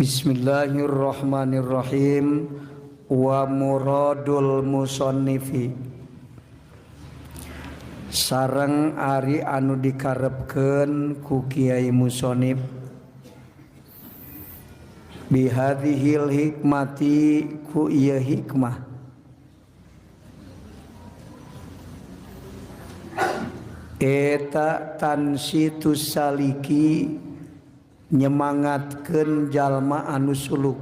Bismillahirrahmanirrahim. Wa muradul musannifi, sareng ari anu dikarepkeun ku Kiai Musonif, bihadhil hikmati ku ieu hikmah, eta tansitus saliki nyemangatkeun jalma anu suluk,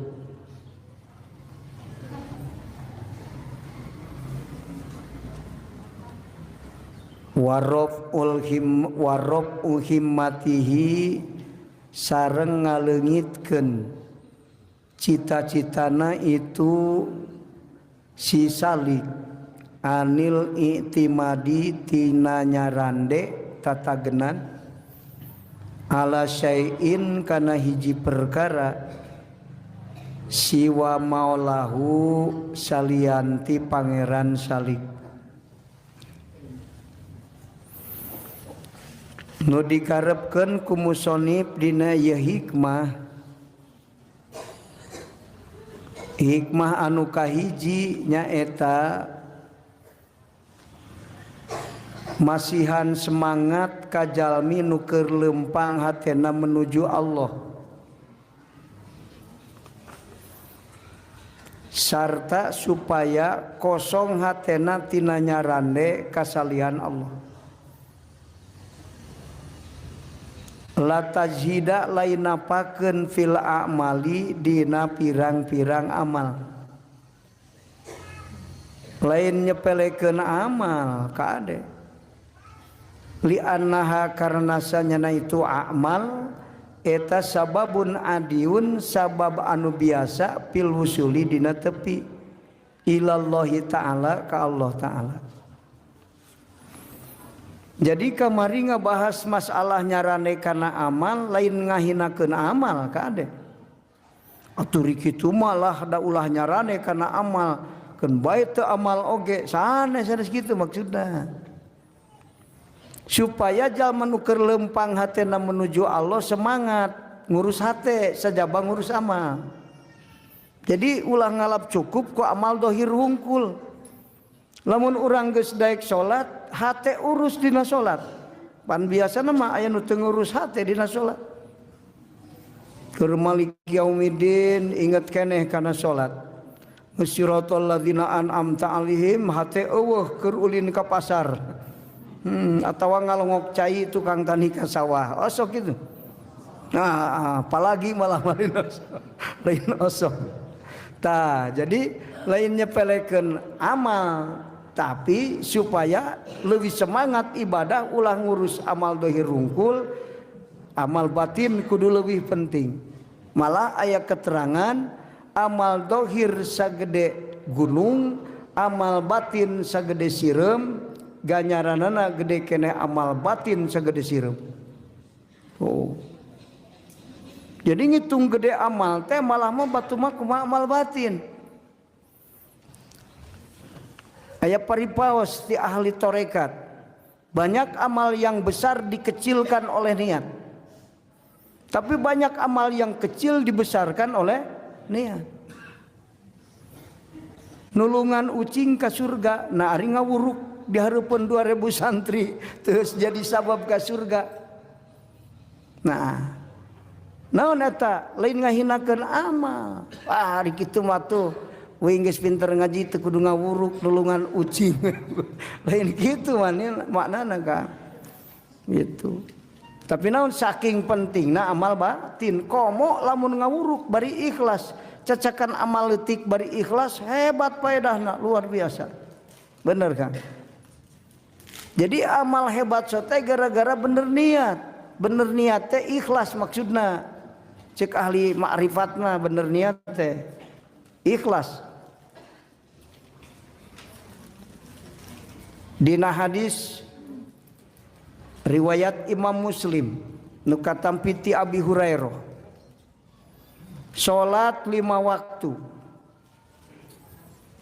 warof ulhim warof uhimmatihi sareng ngaleungitkeun cita-citana itu si salik anil i'timadi tina nyarande tatagenan ala syai'in kana hiji perkara siwa maulahu salianti pangeran salik. Nu dikarepkeun ku musonib dina ieu hikmah, hikmah anu kahiji nyaeta masihan semangat ka jalmi nu keur leumpang hatena menuju Allah, sarta supaya kosong hatena tina nyarande kasalian Allah. La tajhida lain napakeun fil a'mali dina pirang-pirang amal, lain nyepelekeun amal kade, li annaha karena sanyana itu amal eta sababun adiun sabab anu biasa fil wusuli dina tepi ilallahi ta'ala ka Allah ta'ala. Jadi kamari ngabahas masalah nyarane kana amal lain ngahinakeun amal kade. Atuh kitu malah da ulah nyarane kana amal keun bae teu amal oge sanes sanes kitu maksudna. Supaya jalma nu keur leumpang hatena menuju Allah semangat ngurus hate sajaba ngurus amal. Jadi ulah ngalap cukup ku amal dohir hungkul. Lamun urang geus daek salat, hate urus dina salat. Pan biasana mah aya nu teu ngurus hate dina salat. Keur malik yaumiddin inget keneh kana salat. Siratal ladzina an'amta alaihim hate eueuh keur ulin ka pasar. Atawa ngalongok cai tukang tani ka sawah. Osok gitu. Nah, apalagi malah lain osok. Lain osok. Tah, jadi lain nyepelekeun amal, tapi supaya lebih semangat ibadah ulah ngurus amal dohir rungkul, amal batin kudu lebih penting. Malah aya keterangan amal dohir sagede gunung, amal batin sagede sireum, ganjaranana gede kene amal batin sagede sireum. Oh. Jadi ngitung gede amal teh malah mah batu mah kumaha amal batin. Aya paripaos ti ahli tarekat. Banyak amal yang besar dikecilkan oleh niat. Tapi banyak amal yang kecil dibesarkan oleh niat. Nulungan ucing ka surga, nah ari ngawuruk di hareupeun 2000 santri terus jadi sabab ka surga. Nah, naon eta lain ngahinakeun amal. Ah, ari kitu mah tuh we geus pinter ngaji teu kudu ngawuruk nulungan ucing. Lain kitu maknana ka. Gitu. Tapi naon saking pentingna amal batin, komo lamun ngawuruk bari ikhlas, cacakan amal leutik bari ikhlas hebat faedahna luar biasa. Bener kan? Jadi amal hebat sote gara-gara bener niat. Bener niat teh ikhlas maksudna. Cek ahli ma'rifatna bener niat teh ikhlas. Dina hadis riwayat Imam Muslim nu katampi ti Abi Hurairah, salat 5 waktu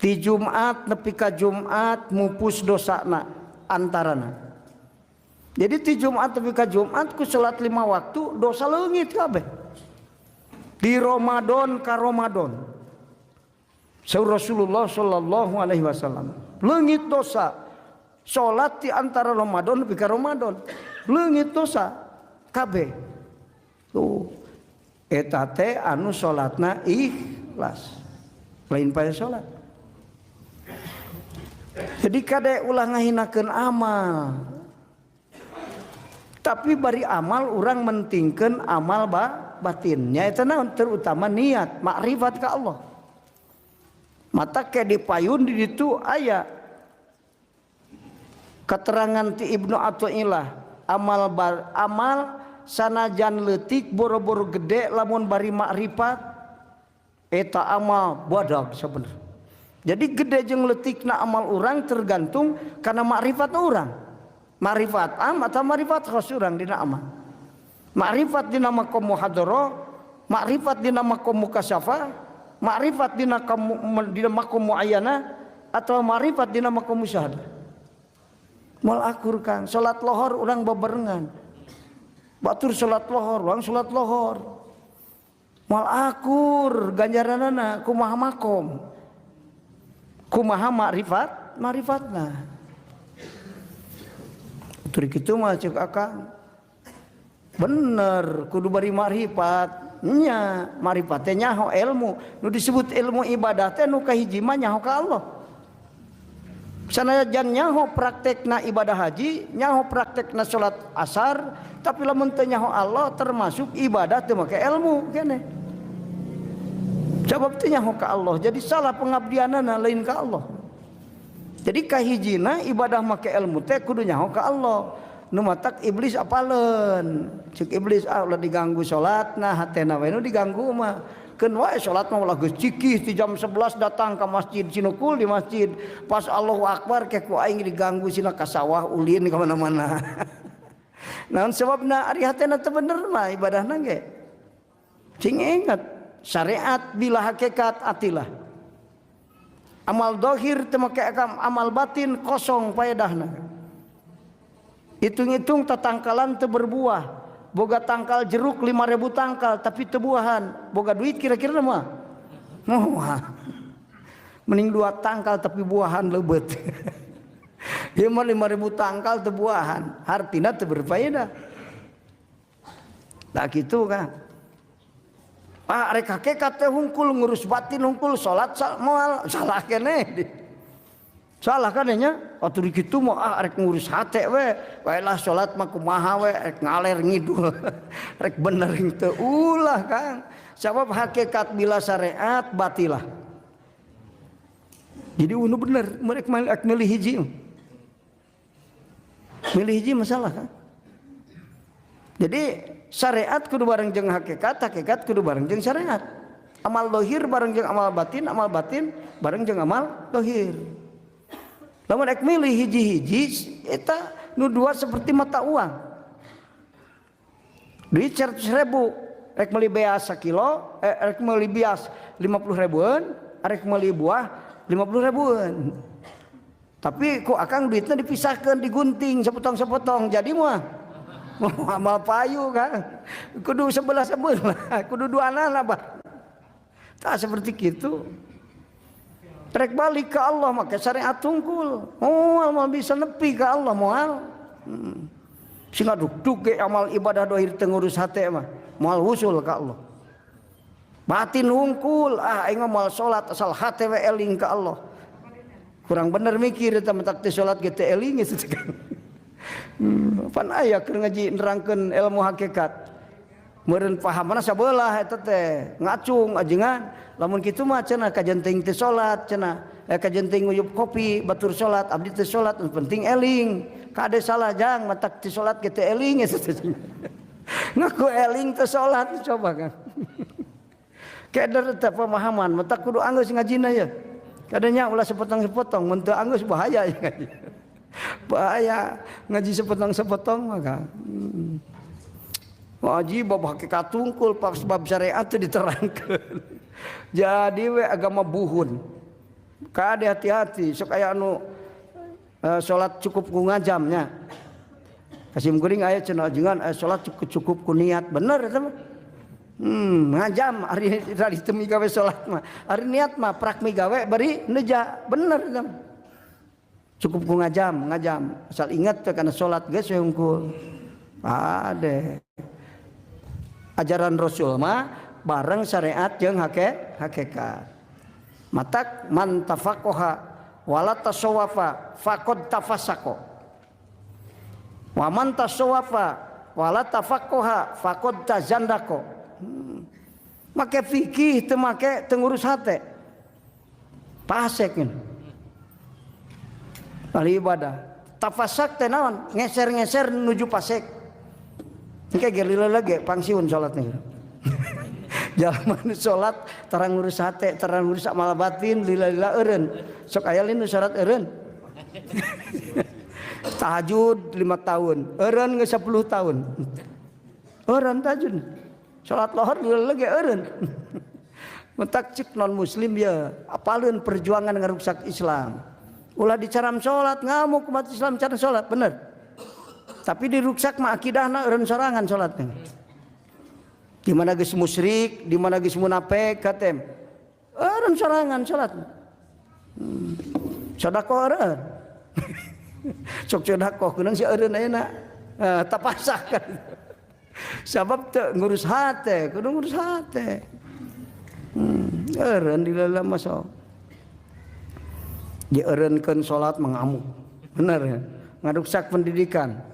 ti Jumat nepi ka Jumat mupus dosana antarana. Jadi ti Jumat nepi ka Jumat ku salat 5 waktu dosa leungit kabeh. Di Ramadan ka Ramadan, saur Rasulullah Shallallahu Alaihi Wasallam, leungit dosa salat di antara Ramadan nepi ka Ramadan, leungit dosa kabeh. Tuh, eta teh anu salatna ikhlas, lain pada salat. Jadi kade, ulah ngahinakeun amal, tapi bari amal urang mentingkeun amal batinnya itu naon, terutama niat makrifat ke Allah. Mata ke di payun di ditu aya keterangan ti Ibnu Athaillah, amal sanajan leutik, boro-boro gede, lamun bari makrifat, eta amal badag sebenarnya. Jadi gede jeung leutikna amal urang tergantung karena makrifat urang, makrifat am atau makrifat khas urang dina amal, makrifat dina makom muhadharah, makrifat dina makom mukasyafah, makrifat dina makom muayyana, atau makrifat dina makom musyahadah. Moal akur, Kang. Salat lohor urang bebarengan, batur salat lohor, urang salat lohor, moal akur ganjaranana. Kumaha makom, kumaha makrifat, makrifatna. Tur kitu mah cek akang bener, kudu bari makrifat nya. Makrifat teh nyaho ilmu nu disebut ilmu ibadah teh nu kahiji mah nyaho ka Allah. Sanajan nyaho praktekna ibadah haji, nyaho praktekna salat asar, tapi lamun teu nyaho Allah, termasuk ibadah teu make ilmu kene. Sebab teu nyaho ka Allah, jadi salah pengabdianana, lain ka Allah. Jadi kahijina ibadah make ilmu teh kudu nyaho ka Allah. Nu matak iblis apaleun. Cek iblis, "Ah, ulah diganggu salatna, hatena we nu diganggu mah. Keun wae salat mah, ulah geus cikih di jam 11 datang ke masjid, cinukul di masjid. Pas Allahu Akbar ke ku aing diganggu, sina ka sawah, ulin ka mana-mana." Naon sebabna? Ari hatena teu bener mah ibadahna ge. Cing ingat, syariat bila hakikat atilah. Amal dohir teu make amal batin, kosong paedahna. Hitung-hitung tatangkalan teu berbuah. Boga tangkal jeruk 5000 tangkal tapi teu buahan. Boga duit kira-kira mah? Moal. Mending dua tangkal tapi buahan lebet. Ieu mah 5000 tangkal teu buahan, hartina teu berfaedah. Tak gitu kan. Pak, rek hakikat teh hungkul, ngurus batin hungkul, salat moal, salah keneh. Salah kan nya? Atuh kitu mah, ah, rek ngurus hate we. Wae lah, salat mah kumaha we, rek ngaler ngidul. Rek bener teu, ulah, Kang. Sabab hakikat bila syariat batilah. Jadi unu bener, mereka milih hiji. Milih hiji masalah kan. Jadi syariat kudu bareng jeung hakikat, hakikat kudu bareng jeung syariat. Amal dohir bareng jeung amal batin bareng jeung amal dohir. Lamun ek milih hiji-hiji, eta nu dua seperti mata uang. Duit 100 ribu, rek meuli beas sakilo, rek meuli beas 50 ribuan, rek meuli buah 50 ribuan. Tapi kok akang duitnya dipisahkan, digunting sepotong-sepotong, jadi mah amal payu kan. Kudu sebelah sebelah, kudu dua anak bah. Tak seperti gitu. Rek balik ke Allah maka syariat tungkul. Moal moal bisa nepi ke Allah, moal. Sing duk ge amal ibadah dohir teu ngurus hate mah moal wusul ka Allah. Batin hungkul, ah, aing mah moal salat asal hate we eling ka Allah. Kurang bener mikir eta, mentak teh salat ge teu eling itu. Pan aya keur ngaji nerangkeun ilmu hakikat. Meureun pahamna sabelah eta teh ngacung ajengan. Lamun kitu mah cenah kajen teuing teu salat cenah, kajen teuing nguyup kopi batur salat, abdi teu salat penting eling. Kade salah jang, matak teu salat ge teu eling eta teh. Ngaku eling teu salat, coba kan. Keder teh pemahaman, matak kudu anggeus ngajina ya. Kadanya ulah sepotong-sepotong, mun teu anggeus bahaya ya ngaji. Bahaya ngaji sepotong-sepotong maka. Ngaji bab hakikat tungkul, bab syariat itu diterangkan. Jadi we agama buhun. Kade hati-hati, sok aya anu salat cukup ku ngajamnya. Kasim kuring aya cenah ajengan, salat cukup cukup ku niat, bener eta mah. Ngajam ari ari teu migawe salat mah. Ari niat mah prak migawe bari neja, bener eta. Cukup ku ngajam, ngajam. Asal ingat teh kana salat geus we hungkul. Ade. Ajaran Rasul mah bareng syariat jeung hakikat. Matak man tafaqaha wala tasawwafa faqad tafassaqa. Wa man tasawwafa wala tafaqaha faqad tazandaqo. Make fikih teu make teu ngurus hate. Pasek ini. Ahli ibadah. Tafasak teh naon? Ngeser-ngeser nuju pasek. Engke ge lila ge pangsiun salat nih. Jalma nu salat tara ngurus hate, tara ngurus amal batin, lila-lila eureun. Sok aya lin nu salat eureun. Tahajud 5 tahun, eureun geus 10 tahun. Eureun tahajud. Salat lohor lila ge eureun. Mentak cik non muslim ya, apaleun perjuangan ngaruksak Islam. Ulah dicaram salat ngamuk umat Islam cara salat bener. Tapi diruksak mah akidahna eureun sorangan salatnya. Di mana geus musyrik, di mana geus munafik katem. Eureun sorangan salat. Sedekah eureun. Sok sedekah kunaon si eureun ayeuna. Tapasak kan. Sabab teu ngurus hate, kudu ngurus hate. Eureun di dalam masuk. Dieureunkeun salat mengamuk. Bener ya? Ngaruksak pendidikan.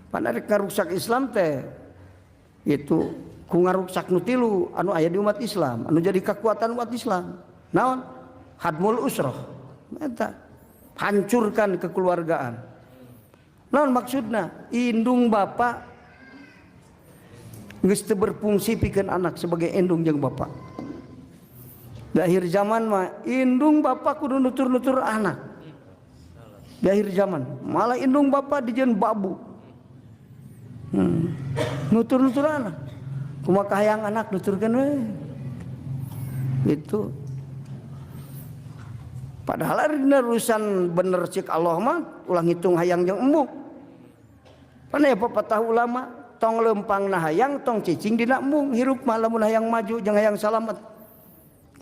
Pan arek ngaruksak Islam teh itu ku ngaruksak nu tilu anu aya di umat Islam, anu jadi kekuatan umat Islam. Naon? Hadmul usroh. Eta. Hancurkan kekeluargaan. Naon maksudna? Indung bapak geus teu berfungsi pikeun anak sebagai indung jeung bapak. Di akhir zaman mah indung bapak kudu nutur-nutur anak. Di akhir zaman malah indung bapak dijieun babu. Nutur-nutur anak. Kumaha kahayang anak nuturkeun we. Itu. Padahal ari dina urusan bener cik Allah mah ulah ngitung hayang jeung embung. Pan aya pepatah ulama tong lempang na hayang tong cicing dina embung hirup mah lamun hayang maju jeung hayang salamet.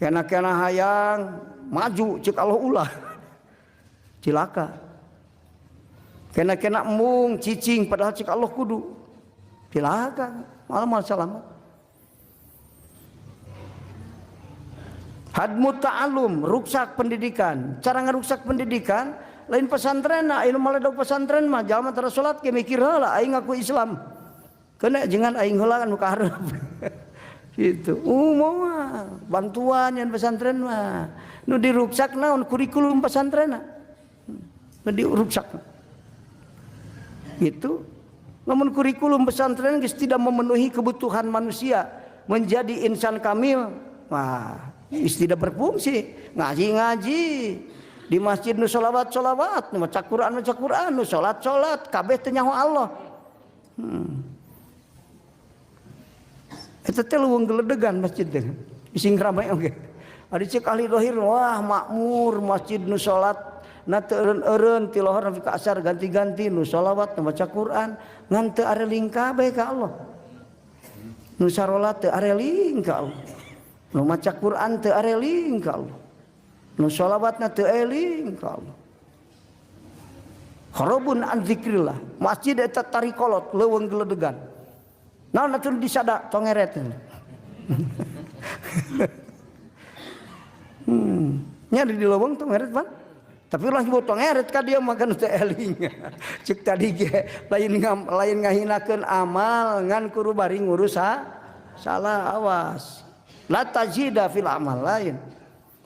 Kena-kena hayang maju cik Allah ulah. Cilaka. Kena-kena embung cicing padahal cik Allah kudu. Cilaka, malah mal selamat. Hadmu ta'alum, ruksak pendidikan. Cara ngaruksak pendidikan lain pesantren, nah, ayeuna malah dog pesantren mah jalma tara salat ge mikir heula aing ngaku Islam. Kena jangan aing heula kan nu kaharep. Gitu. Moal bantuan yang pesantren mah. Nu diruksak naon kurikulum pesantrenna. Nu diruksak. Gitu. Namun kurikulum pesantren geus tidak memenuhi kebutuhan manusia menjadi insan kamil. Wah, geus tidak berfungsi. Ngaji-ngaji di masjid nu sholawat-sholawat, nu maca Quran maca Quran, nu salat-salat, kabeh teu nyaho Allah. Eta teh leuweung geledegan masjid teh. Ising ramai oge. Ari cek ahli dohir, wah makmur masjid nu salat na teu eureun-eureun ti lohor nepi ka asar ganti-ganti nu sholawat nu maca Quran ngan teu areling kabeh ka Allah. Nu sarolat teu areling ka Allah. Nu maca Quran teu areling ka Allah. Nu sholawatna teu eling ka Allah. Kharabun an zikrillah. Masjid eta tarikolot leuweung geledegan. Naon atuh disada tongeret. Nya di leuweung tongeret pan. Tapi ulah nyebut tongeret ka dia mah kan teu eling. Cek tadi ge lain lain ngahinakeun amal ngan kudu bari ngurus salah awas. La tajida fil amal lain.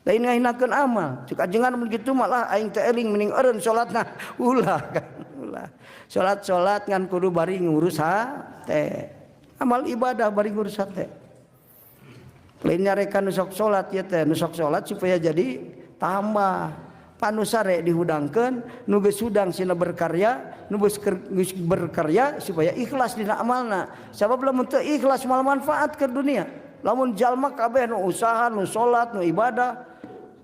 Lain ngahinakeun amal. Cek ajengan mun kitu malah aing teu eling mending eureun salatna. Ulah kan ulah. Salat-salat ngan kudu bari ngurus hate. Amal ibadah bari ngurus hate. Lain nyarekan nu sok salat ieu teh, nu sok salat supaya jadi tambah. Panusare dihudangkeun, nu geus hudang sina berkarya, nu geus berkarya supaya ikhlas dina amalna. Sabab lamun teu ikhlas moal manfaat ke dunia. Lamun jalma kabeh nu usaha, nu salat, nu ibadah,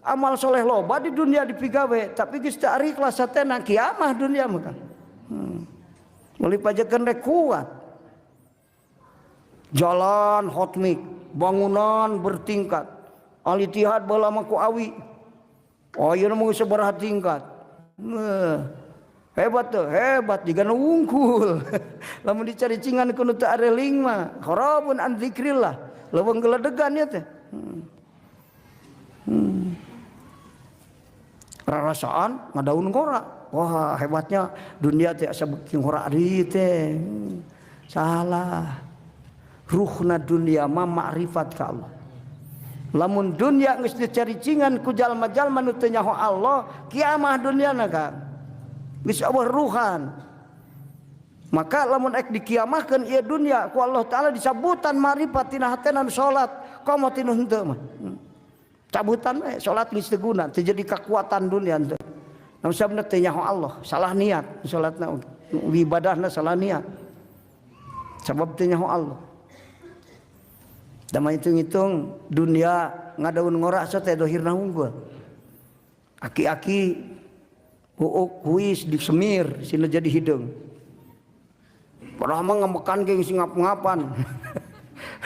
amal soleh loba di dunia dipigawe, tapi geus teu ari ikhlas hatena kiamah dunia mah kan. Meuli pajekeun rek kuat. Jalan hotmix, bangunan bertingkat. Al Ittihad baheula mah ku awi. Oh, ieu mah geus sabaraha tingkat. Nah, hebat tuh, hebat jiga nu wungkul. Lamun dicaricingan ku nu teu areling mah, kharabun an dzikrillah. Leuweung geledegan ieu teh. Rarasaan ngadaun ngora. Wah, hebatnya dunia teh asa beuki ngora deui teh. Salah. Ruhna dunia mah makrifat ka Allah. Lamun dunia geus dicaricingan ku jalma-jalma nu teu nyaho Allah, kiamah duniana Kang. Geus eueuh ruhan. Maka lamun ek dikiamahkeun ieu dunia ku Allah Taala dicabutan makrifat tina hatena nu salat, komo tinu henteu mah. Cabutan we salat geus teu guna, teu jadi kekuatan dunia henteu. Namun sabna teu nyaho Allah, salah niat salatna, ibadahna salah niat. Sabab teu nyaho Allah. Dama hitung-hitung dunia ngadaun ngorak so teh dohirna unggul. Aki-aki buuk huis disemir sina jadi hideung. Padahal mah ngambekan ge geus ngap-ngapan.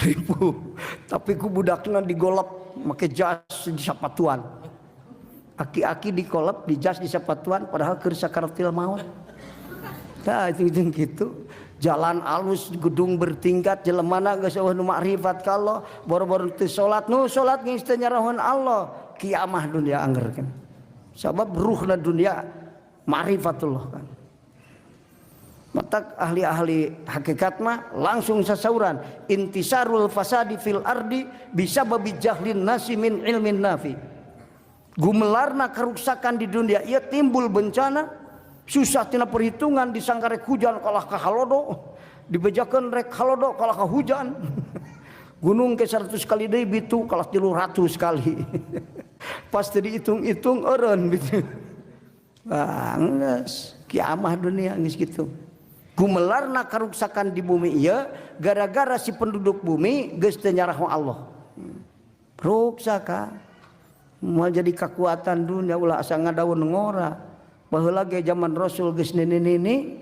Ribu. Tapi ku budakna digolep make jas di sapatuan. Aki-aki dikolep di jas di sapatuan padahal keur sakaratil maut. Tah hitung-hitung kitu. Jalan alus, gedung bertingkat, jelemana geus eueuh nu makrifat ka Allah, boro-boro teu salat, nu salat geus teu nyarahun Allah, kiamah dunia angger kan. Sabab ruhna dunia ma'rifatullah kan. Matak ahli-ahli hakikat mah langsung sasauran intisarul fasadi fil ardi bisa babi jahlin nasi min ilmin nafi. Gumelarna keruksakan di dunia ieu timbul bencana, susah tina perhitungan, disangka rek hujan kalah ka halodo, dibejakeun rek halodo kalah ka hujan. Gunung ke 100 kali deui bitu kalah 300 kali. Pasti dihitung-hitung eureun bitu. Wah, geus kiamah dunia geus kitu. Gumelarna karuksakan di bumi ieu gara-gara si penduduk bumi geus teu nyaraho Allah. Ruksaka moal jadi kekuatan dunia ulah asa ngadaun ngora. Baheula ge zaman Rasul geus nini-nini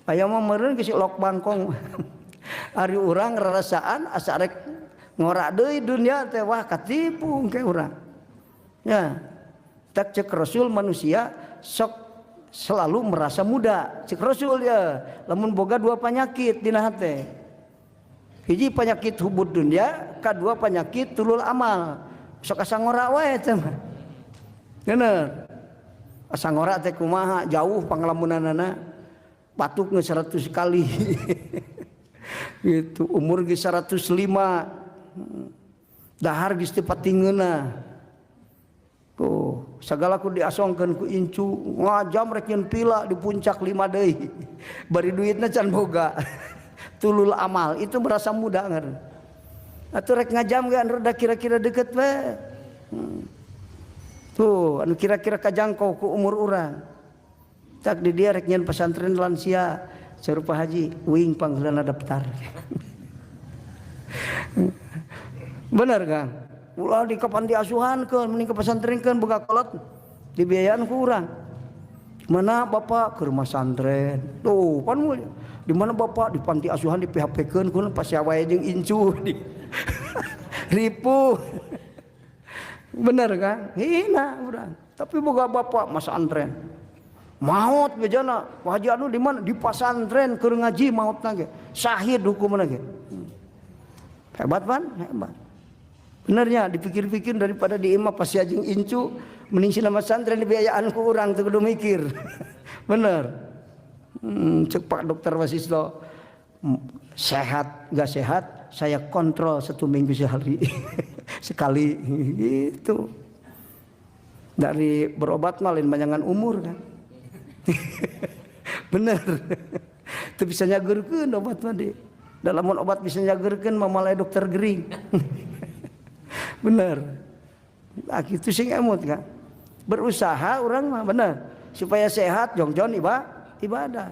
aya mah meureun geus lok bangkong. Ari urang rarasaan asa rek ngora deui dunia teh, wah katipu engke urang. Ya. Tak cek Rasul manusia sok selalu merasa muda. Cek Rasul ya, lamun boga dua penyakit dina hate. Hiji penyakit hubud dunia, kadua penyakit tulul amal. Sok asa ngora wae teh mah. Bener. Asa ngora teh kumaha jauh panglamunanana, batuk geus 100 kali. Gitu, umur geus 105. Dahar geus teu patingeuna. Tuh, segala ku diasongkeun ku incu, ngajam rek nyeun pila di puncak 5 deui. Bari duitna can boga. Tulul amal itu merasa muda ngar. Atuh rek ngajam ge anu rada kira-kira deket we. Tuh, anu kira-kira kajangkau ku umur urang. Tak di dia rek nyeun pesantren lansia, serupa haji, uing panggilan daftar. Bener Kang? Ulah di kapan diasuhankeun, mending ke pesantrenkeun boga kolot dibiayaan ku urang. Mana bapak ke rumah santren? Tuh, pan mulia. Di mana bapak di panti asuhan di P H P-keun kun pasti wae jeung incu di. Ripuh. Bener kan? Hina urang. Tapi boga bapak masantren. Maut bejana, Pak Haji anu di mana? Di pasantren keur ngaji mautna ge. Syahid hukumna ge. Hebat pan? Hebat. Benernya dipikir-pikir daripada di imah pasti ajeng incu mending sina masantren dibiayaan ku urang teu kudu mikir. Bener. Cek Pak Dokter Wasisto, sehat gak sehat saya kontrol 1 minggu sehari sekali gitu. Dari berobat malin banyangan umur kan. Bener. Itu bisa nyageurkeun obat mah di. Dalam obat bisa nyageurkeun mah malah dokter gering. Bener. Nah, gitu sih emut kan. Berusaha orang mah bener supaya sehat jongjon ibadah.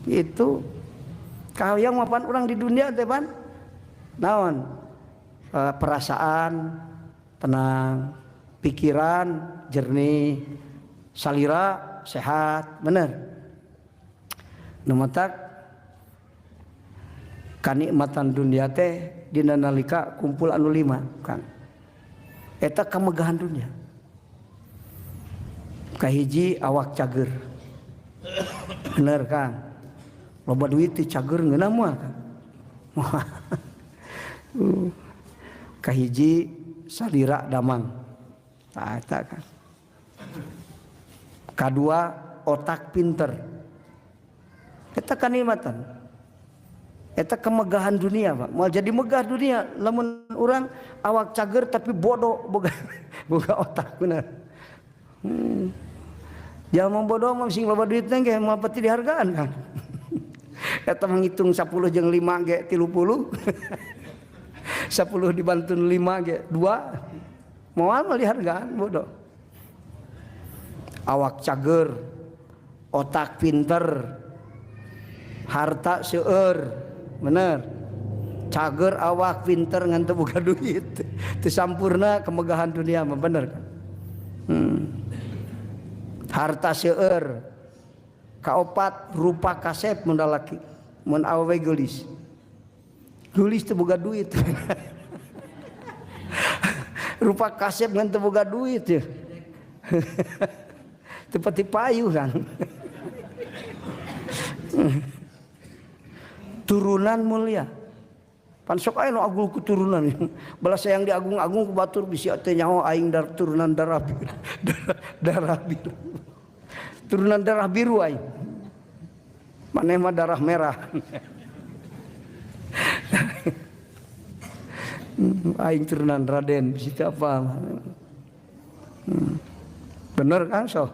Itu kahayang mapan orang di dunia teh pan. Naon? Perasaan tenang, pikiran jernih, salira sehat, bener. Nu matak Kanikmatan dunia teh dina nalika kumpul anu lima Kang. Eta kamegahan dunia. Kahiji awak cager. Bener Kang. Loba duit teh cager ngeunah moal Kang. Kahiji salira damang. Tah eta Kang. Kadua otak pinter. Eta kanikmatan. Eta kemegahan dunia, Pak. Mau jadi megah dunia lamun urang awak cager tapi bodoh boga boga otak bener. Jalma bodoh mah sing loba duitna ge moal pati dihargaan kan. Eta menghitung 10 jeung 5 ge 30. 10 dibantun 5 ge 2. Moal mah dihargaan bodoh. Awak cager, otak pinter, harta seueur. Bener. Cager awak pinter ngan teu boga duit. Teu sampurna kemegahan dunia mah bener kan. Harta seueur. Kaopat rupa kasep mun lalaki, mun awewe geulis. Geulis teu boga duit. Rupa kasep ngan teu boga duit ya. Teu pati payu kan. Turunan mulia. Pan sok aya nu agul keturunan. Balas yang diagung-agung ku batur bisi teh nyaho aing dar turunan darah biru. Darah biru. Turunan darah biru aing. Maneh mah darah merah. Aing turunan Raden bisi teh apa. Bener kan sok?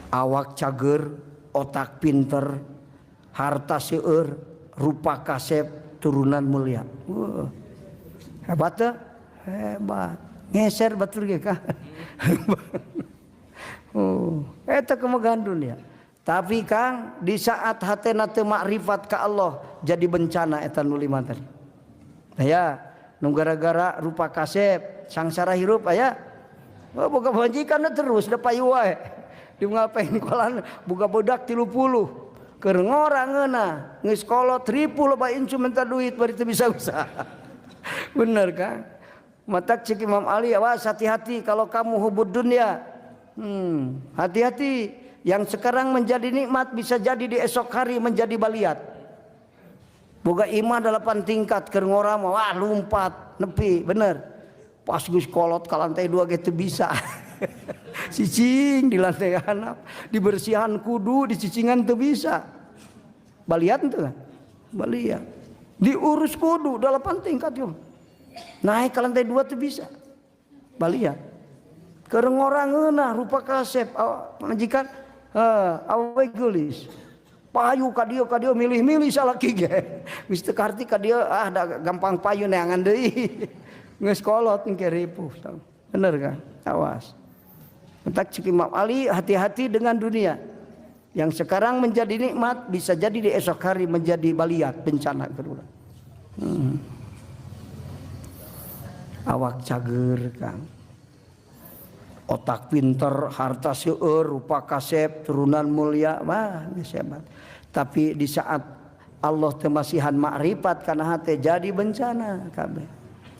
Awak cager, otak pinter, harta seueur, rupa kasep, turunan mulia. Hebat teh? Hebat. Ngeser batur ge kah? Oh, eta kemegahan dunia. Tapi Kang, di saat hatena teu makrifat ka Allah jadi bencana eta nu lima tadi. Aya nu gara-gara rupa kasep sangsara hirup aya. Oh, boga majikan terus da payu wae. Di ngapain kolan boga budak 30. Keur ngora ngeunah, geus kolot ripuh loba incu minta duit bari teu bisa usaha. Bener Kang? Matak cek Imam Ali, awas hati-hati kalau kamu hubud dunia. Hati-hati, yang sekarang menjadi nikmat bisa jadi di esok hari menjadi baliat. Boga imah 8 tingkat keur ngora mah wah lumpat nepi, bener. Pas geus kolot ka lantai 2 ge teu bisa. Cicing di lantai handap, dibersihan kudu, dicicingan teu bisa. Baliat teu kan? Baliat. Diurus kudu 8 tingkat yo. Naik ke lantai 2 teu bisa. Baliat. Keur ngora ngeunah rupa kasep, majikan awe geulis. Payu ka dieu milih-milih salaki ge. Geus teu karti ka dieu ah da gampang payu neangan deui. Geus kolot engke ripuh. Bener kan? Awas. Entak cek Imam Ali, hati-hati dengan dunia. Yang sekarang menjadi nikmat bisa jadi di esok hari menjadi baliat bencana kedua. Awak cager Kang. Otak pinter, harta seueur, rupa kasep, turunan mulia, wah geus hebat. Tapi di saat Allah teu masihan makrifat kana hate jadi bencana kabeh.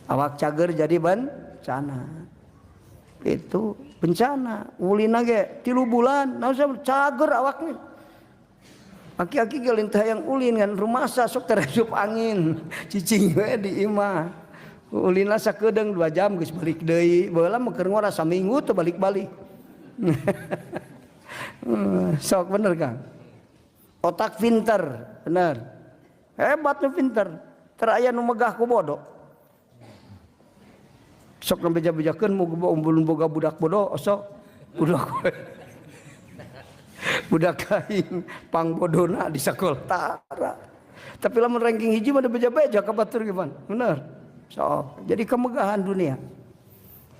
Awak cager jadi bencana. Itu bencana. Ulina ge 3 bulan, naon cager awaknya. Aki-aki ge lintah yang ulin kan rumasa sok terasup angin, cicing we di imah. Ulina sakedeung 2 jam geus balik deui. Baheula mah keur ngora saminggu teu balik-balik. Sok bener Kang. Otak pinter, bener. Hebat nu pinter. Teu aya nu megah ku bodoh. Sok ngabeja-bejakeun mun boga budak bodoh sok budak. Budak aing pangbodona di sakola tara. Tapi lamun ranking hiji mah beja-beja ka batur gimana? Bener. Sok, jadi kemegahan dunia.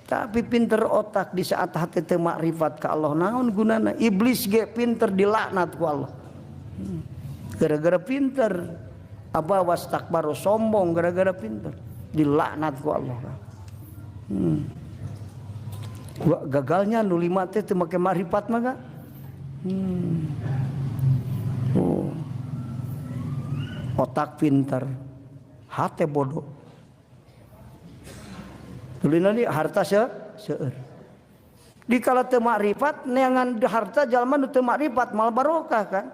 Tapi pinter otak di saat hati teu makrifat ka Allah naon gunana? Iblis ge pinter dilaknat ku Allah. Gara-gara pinter, aba wastakbaru sombong gara-gara pinter dilaknat ku Allah. Wah, gagalnya nu lima teh teu make makrifat mah ga? Oh. Otak pintar, hate bodoh. Tulina di harta seueur. Di kala teu makrifat neangan harta jalma nu teu makrifat mal barokah kan.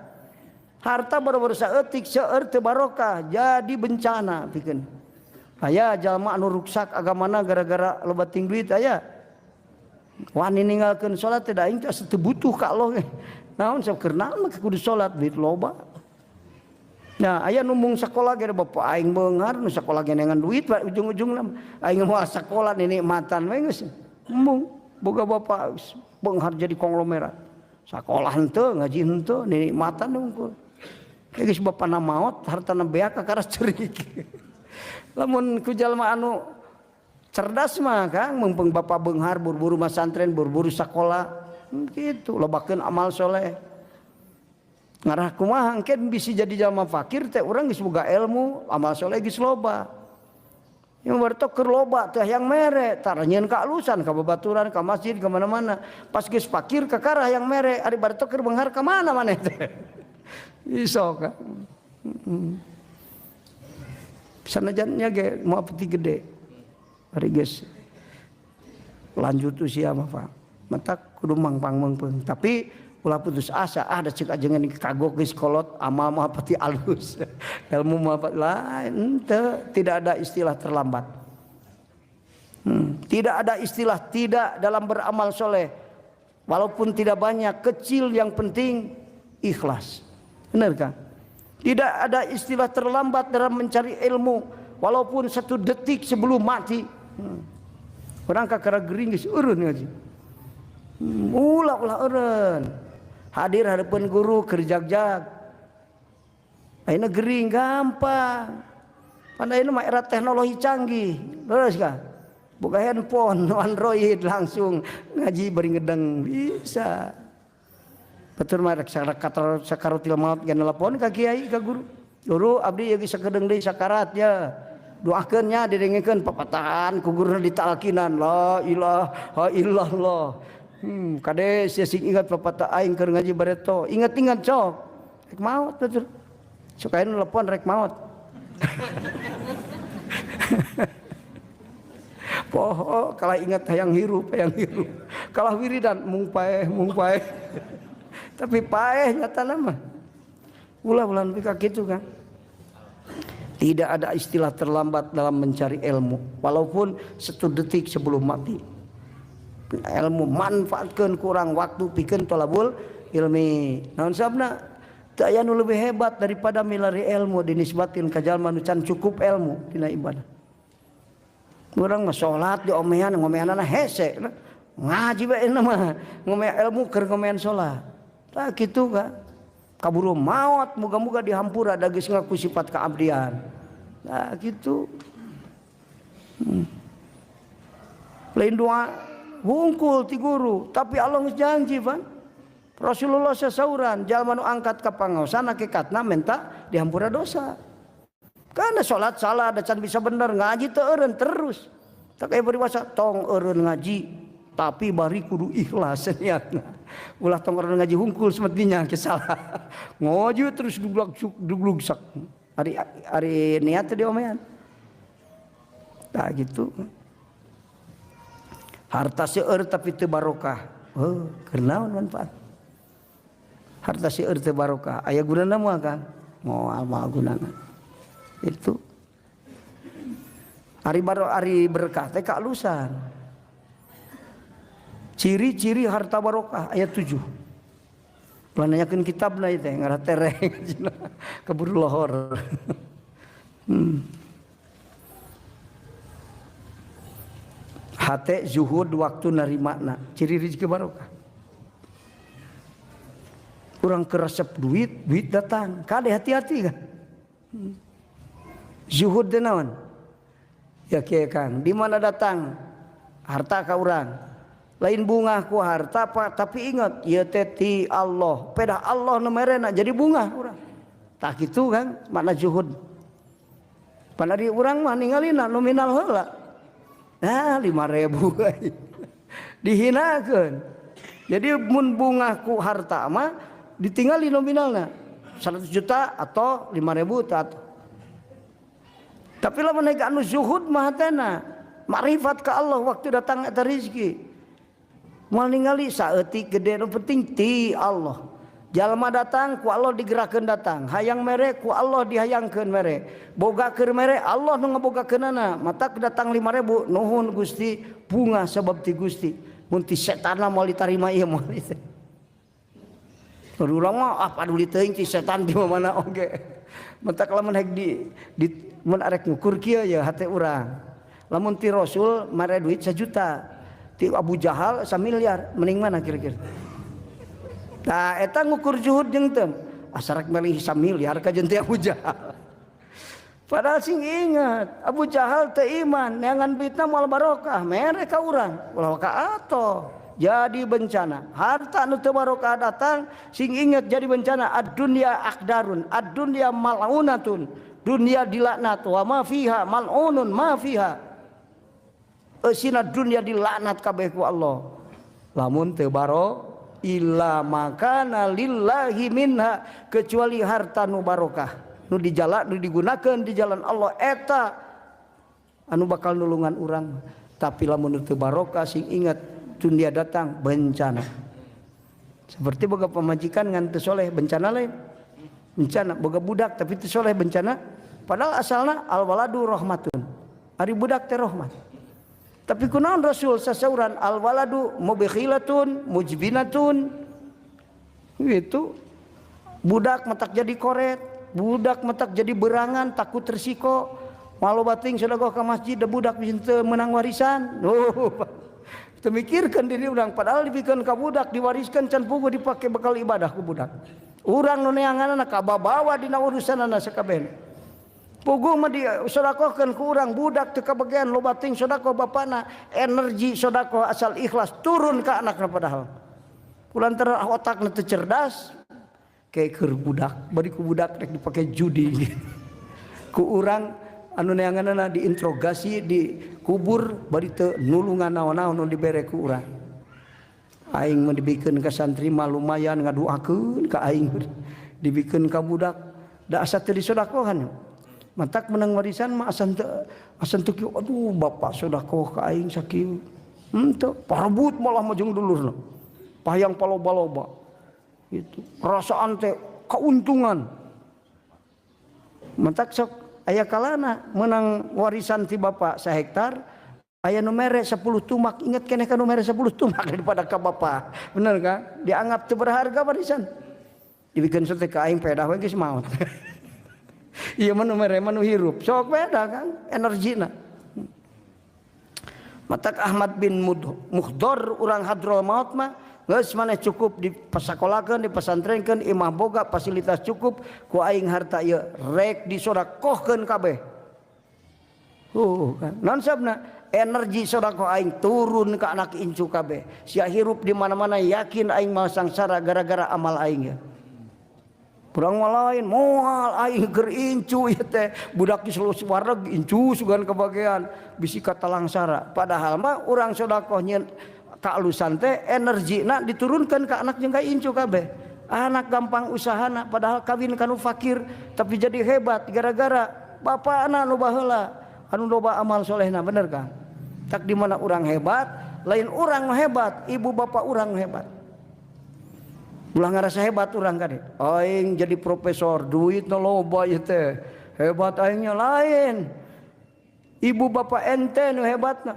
Harta baru-baru saeutik seueur teu barokah jadi bencana pikeun. Aya jalma anu ruksak agamana gara-gara loba ting duit aya. Wani ninggalkeun salat teh da aing teh teu butuh ka Allah. Naon sok keur naon mah kudu salat duit loba. Nah, aya nu mung sakola ge bapak aing beunghar nu sakola ge neangan duit ujung-ujungna aing moal sakola dinikmatan we geus. Mung boga bapak beunghar jadi konglomerat. Sakola henteu, ngaji henteu, dinikmatan unggul. Geus bapana maot, hartana beak kakara cerik. Lamun ku jalma anu cerdas mah Kang, mumpung bapak beunghar buru-buru masantren, buru-buru sakola, kitu lobakeun amal soleh. Ngarah kumaha engke bisi jadi jalma fakir teh urang geus boga ilmu, amal soleh geus loba. Yang bartok keur loba teh hayang mere, tara nyieun kaalusan ka babaturan, ka masjid, ka mana-mana. Pas geus fakir kakara hayang mere, ari bartok keur beunghar ka mana maneh teh. Iso ka. Sanajan nya ge moal peti gede. Ari geus lanjut usia mah Pak. Mata kudu mangpang-mangpeung. Tapi ulah putus asa, ada cek ajengan kagok geus kolot, amal mah pati alus. Ilmu mah lain henteu, tidak ada istilah terlambat. Tidak ada istilah tidak dalam beramal soleh. Walaupun tidak banyak, kecil yang penting ikhlas. Benar kan? Tidak ada istilah terlambat dalam mencari ilmu, walaupun satu detik sebelum mati. Orang kakara gering geus eureun ngaji. Ulah-ulah eureun. Hadir hadapan guru keur jag-jag. Ayeuna gering gampang. Pan ayeuna mah era teknologi canggih. Leres ka? Buka handphone, Android langsung ngaji bari ngedeng bisa. Betul mah rek sakarotil maut ge nelpon ka kiai ka guru. Guru abdi ieu geus sakedeung deui sakarat ya. Doakeun nya didengekeun papatahan ku guruna ditalkinan la ilaha illallah. Kade sia sing ingat papatah aing keur ngaji bareto. Ingat-ingat cok. Rek maot betul. Sok aya nu telepon rek maot. Poho kalah ingat hayang hirup, hayang hirup. Kalah wiridan mung paeh, mung paeh. Tapi paeh nyatana mah. Ulah ulah nepi ka kitu kan. Tidak ada istilah terlambat dalam mencari ilmu, walaupun satu detik sebelum mati. Ilmu manfaatkeun kurang waktu pikeun tolabul ilmi. Naon sabna? Teu aya nu leuwih hebat daripada milari ilmu dinisbatkeun ka jalma nu can cukup ilmu dina ibadah. Urang mah salat diomean, ngomeanana hese. Ngaji bae mah, ngomean ilmu keur ngomean salat. Tah kitu ka. Kaburu maot muga-muga dihampura da geus ngaku sifat keabdian. Nah kitu. Lain doa hungkul ti guru, tapi Allah geus janji pan. Rasulullah sasauran jalma nu angkat ka pangaosan hakikatna minta dihampura dosa. Karena salat salah da can bisa bener ngaji teu eureun terus. Tak aya peribahasa tong eureun ngaji tapi bari kudu ikhlas niatna. Ulah tong eureun ngaji hungkul semestinya ke salah. Ngaji terus duglak duglugsak. Ari ari niat teh diomean. Tah gitu. Harta seueur tapi teu barokah. Heuh, keur naon manfaat? Harta seueur teu barokah. Aya gunana moal Kang? Moal moal gunana. Itu. Ari baro ari berkah teh kaalusan. Ciri-ciri harta barokah ayat 7. Ulah nanyakeun kitabna ieu teh ngarah tereng keburu lohor. Hate zuhud waktu narimana, ciri rezeki barokah. Urang keresep duit, duit datang. Kade hati-hati kan. Zuhud teh naon? Ya kieu Kang, di mana datang harta ka urang? Lain bunga ku harta Pak, tapi ingat ieu teh ti Allah. Pedah Allah nu merena jadi bunga urang. Tah kitu kan makna zuhud. Pan ari urang mah ningalina nominal heula. Nah, 5.000 dihinakeun. Jadi mun bunga ku harta mah ditinggali nominalna 100 juta atau 5.000 atau Tapi lamun anu zuhud mah hatena makrifat ka Allah, waktu datang eta rezeki moal ningali saeutik gede, nu penting ti Allah. Jalma datang ku Allah digerakkeun datang, hayang mere ku Allah dihayangkeun mere, boga keur mere Allah nu ngabogakeunana. Matak datang 5000, nuhun Gusti, bunga sabab ti Gusti. Mun ti setan moal ditarima ieu, moal. Urang mah ah paduli teuing ti setan di mana oge. Matak lamun hek di mun arek ngukur kieu ya hate urang. Lamun ti Rasul mere duit 1 juta, ti Abu Jahal 1 miliar, mending mana kira-kira? Nah, eta ngukur zuhud jeung teu. Asa rek meuli 1 miliar kajeun ti Abu Jahal. Padahal sing ingat, Abu Jahal teu iman, neangan duitna moal barokah, mere ka urang, ulah ka atoh. Jadi bencana. Harta nu teu barokah datang, sing ingat jadi bencana. Ad-dunya aqdarun, ad-dunya mal'unatun. Dunia dilaknat, wa ma fiha mal'unun ma fiha. Eusina dunia dilaknat kabeh ku Allah. Lamun teu baro illa makana lillahi minha, kecuali harta nu barokah nu di jalan, nu digunakan di jalan Allah, eta anu bakal nulungan urang. Tapi lamun teu barokah, sing ingat dunia datang bencana. Seperti boga pamajikan ngan teu soleh, bencana lain? Bencana. Boga budak tapi teu soleh, bencana. Padahal asalna al waladu rahmatun, ari budak teh rahmat. Tapi kunaon Rasul sasauran al waladu mubkhilatun mujbinatun? Itu budak matak jadi koret, budak matak jadi berangan, takut resiko. Malu bating sedekah ke masjid, da budak bisa menang warisan. Oh, teu mikirkeun diri urang, padahal dibikeun ka budak diwariskan can puguh dipake bekal ibadah ku budak. Urang nu neanganna kababawa dina urusanana sakabehna. Puguh mah disedekahkeun ku urang, budak teu kabagian. Loba ting sedekah bapana, energi sedekah asal ikhlas turun ka anakna, padahal kulantaran otakna teu cerdas kayak keur budak, bari ku budak rek dipake judi. Ku urang anu neanganna diinterogasi, dikubur, bari teu nulungan naon-naon nu dibere ku urang. Aing mah dibikeun ka santri mah lumayan ngaduakeun ka aing, dibikeun ka budak da asa teu disodakohan. Matak menang warisan mah asa teu kieu, aduh bapak sedekah ka aing sakieu. Henteu, parebut malah mah jeung dulurna. Payang paloba-loba. Itu perasaan teh keuntungan. Matak sok aya kalana menang warisan ti bapak sahektar, aya nu mere 10 tumak, inget keneh ka nu mere 10 tumak daripada ka bapak. Bener kan? Dianggap teu berharga warisan. Dibikeun teh ka aing pedah we geus maot. Ieu mah nu mere mah nu hirup. Sok beda kan energina. Matak Ahmad bin Muhdor urang Hadramaut mah geus maneh cukup dipasakolakeun, dipesantrenkeun, imah boga, fasilitas cukup, ku aing harta ieu rek disodakohkeun kabeh. Kan. Non sabna energi sodakoh aing turun ke anak incu kabeh. Sia hirup di mana-mana yakin aing moal sangsara gara-gara amal aing ya. Urang mah lain, moal aing keur incu ieu teh, budak di seluruh wareg incu sugan kebagian bisi katalangsara. Padahal mah urang sodakoh nyieun kaalusan teh energina diturunkan ke anak jeung ka incu kabeh. Anak gampang usahana, padahal kawin kanu fakir tapi jadi hebat gara-gara bapak anak nu baheula anu loba amal solehna, bener kan? Tak di mana orang hebat, lain orang hebat, ibu bapak orang hebat. Ulah ngerasa hebat orang kan, aing jadi profesor duit loba ieu teh hebat aingnya. Lain, ibu bapak ente nu hebatna.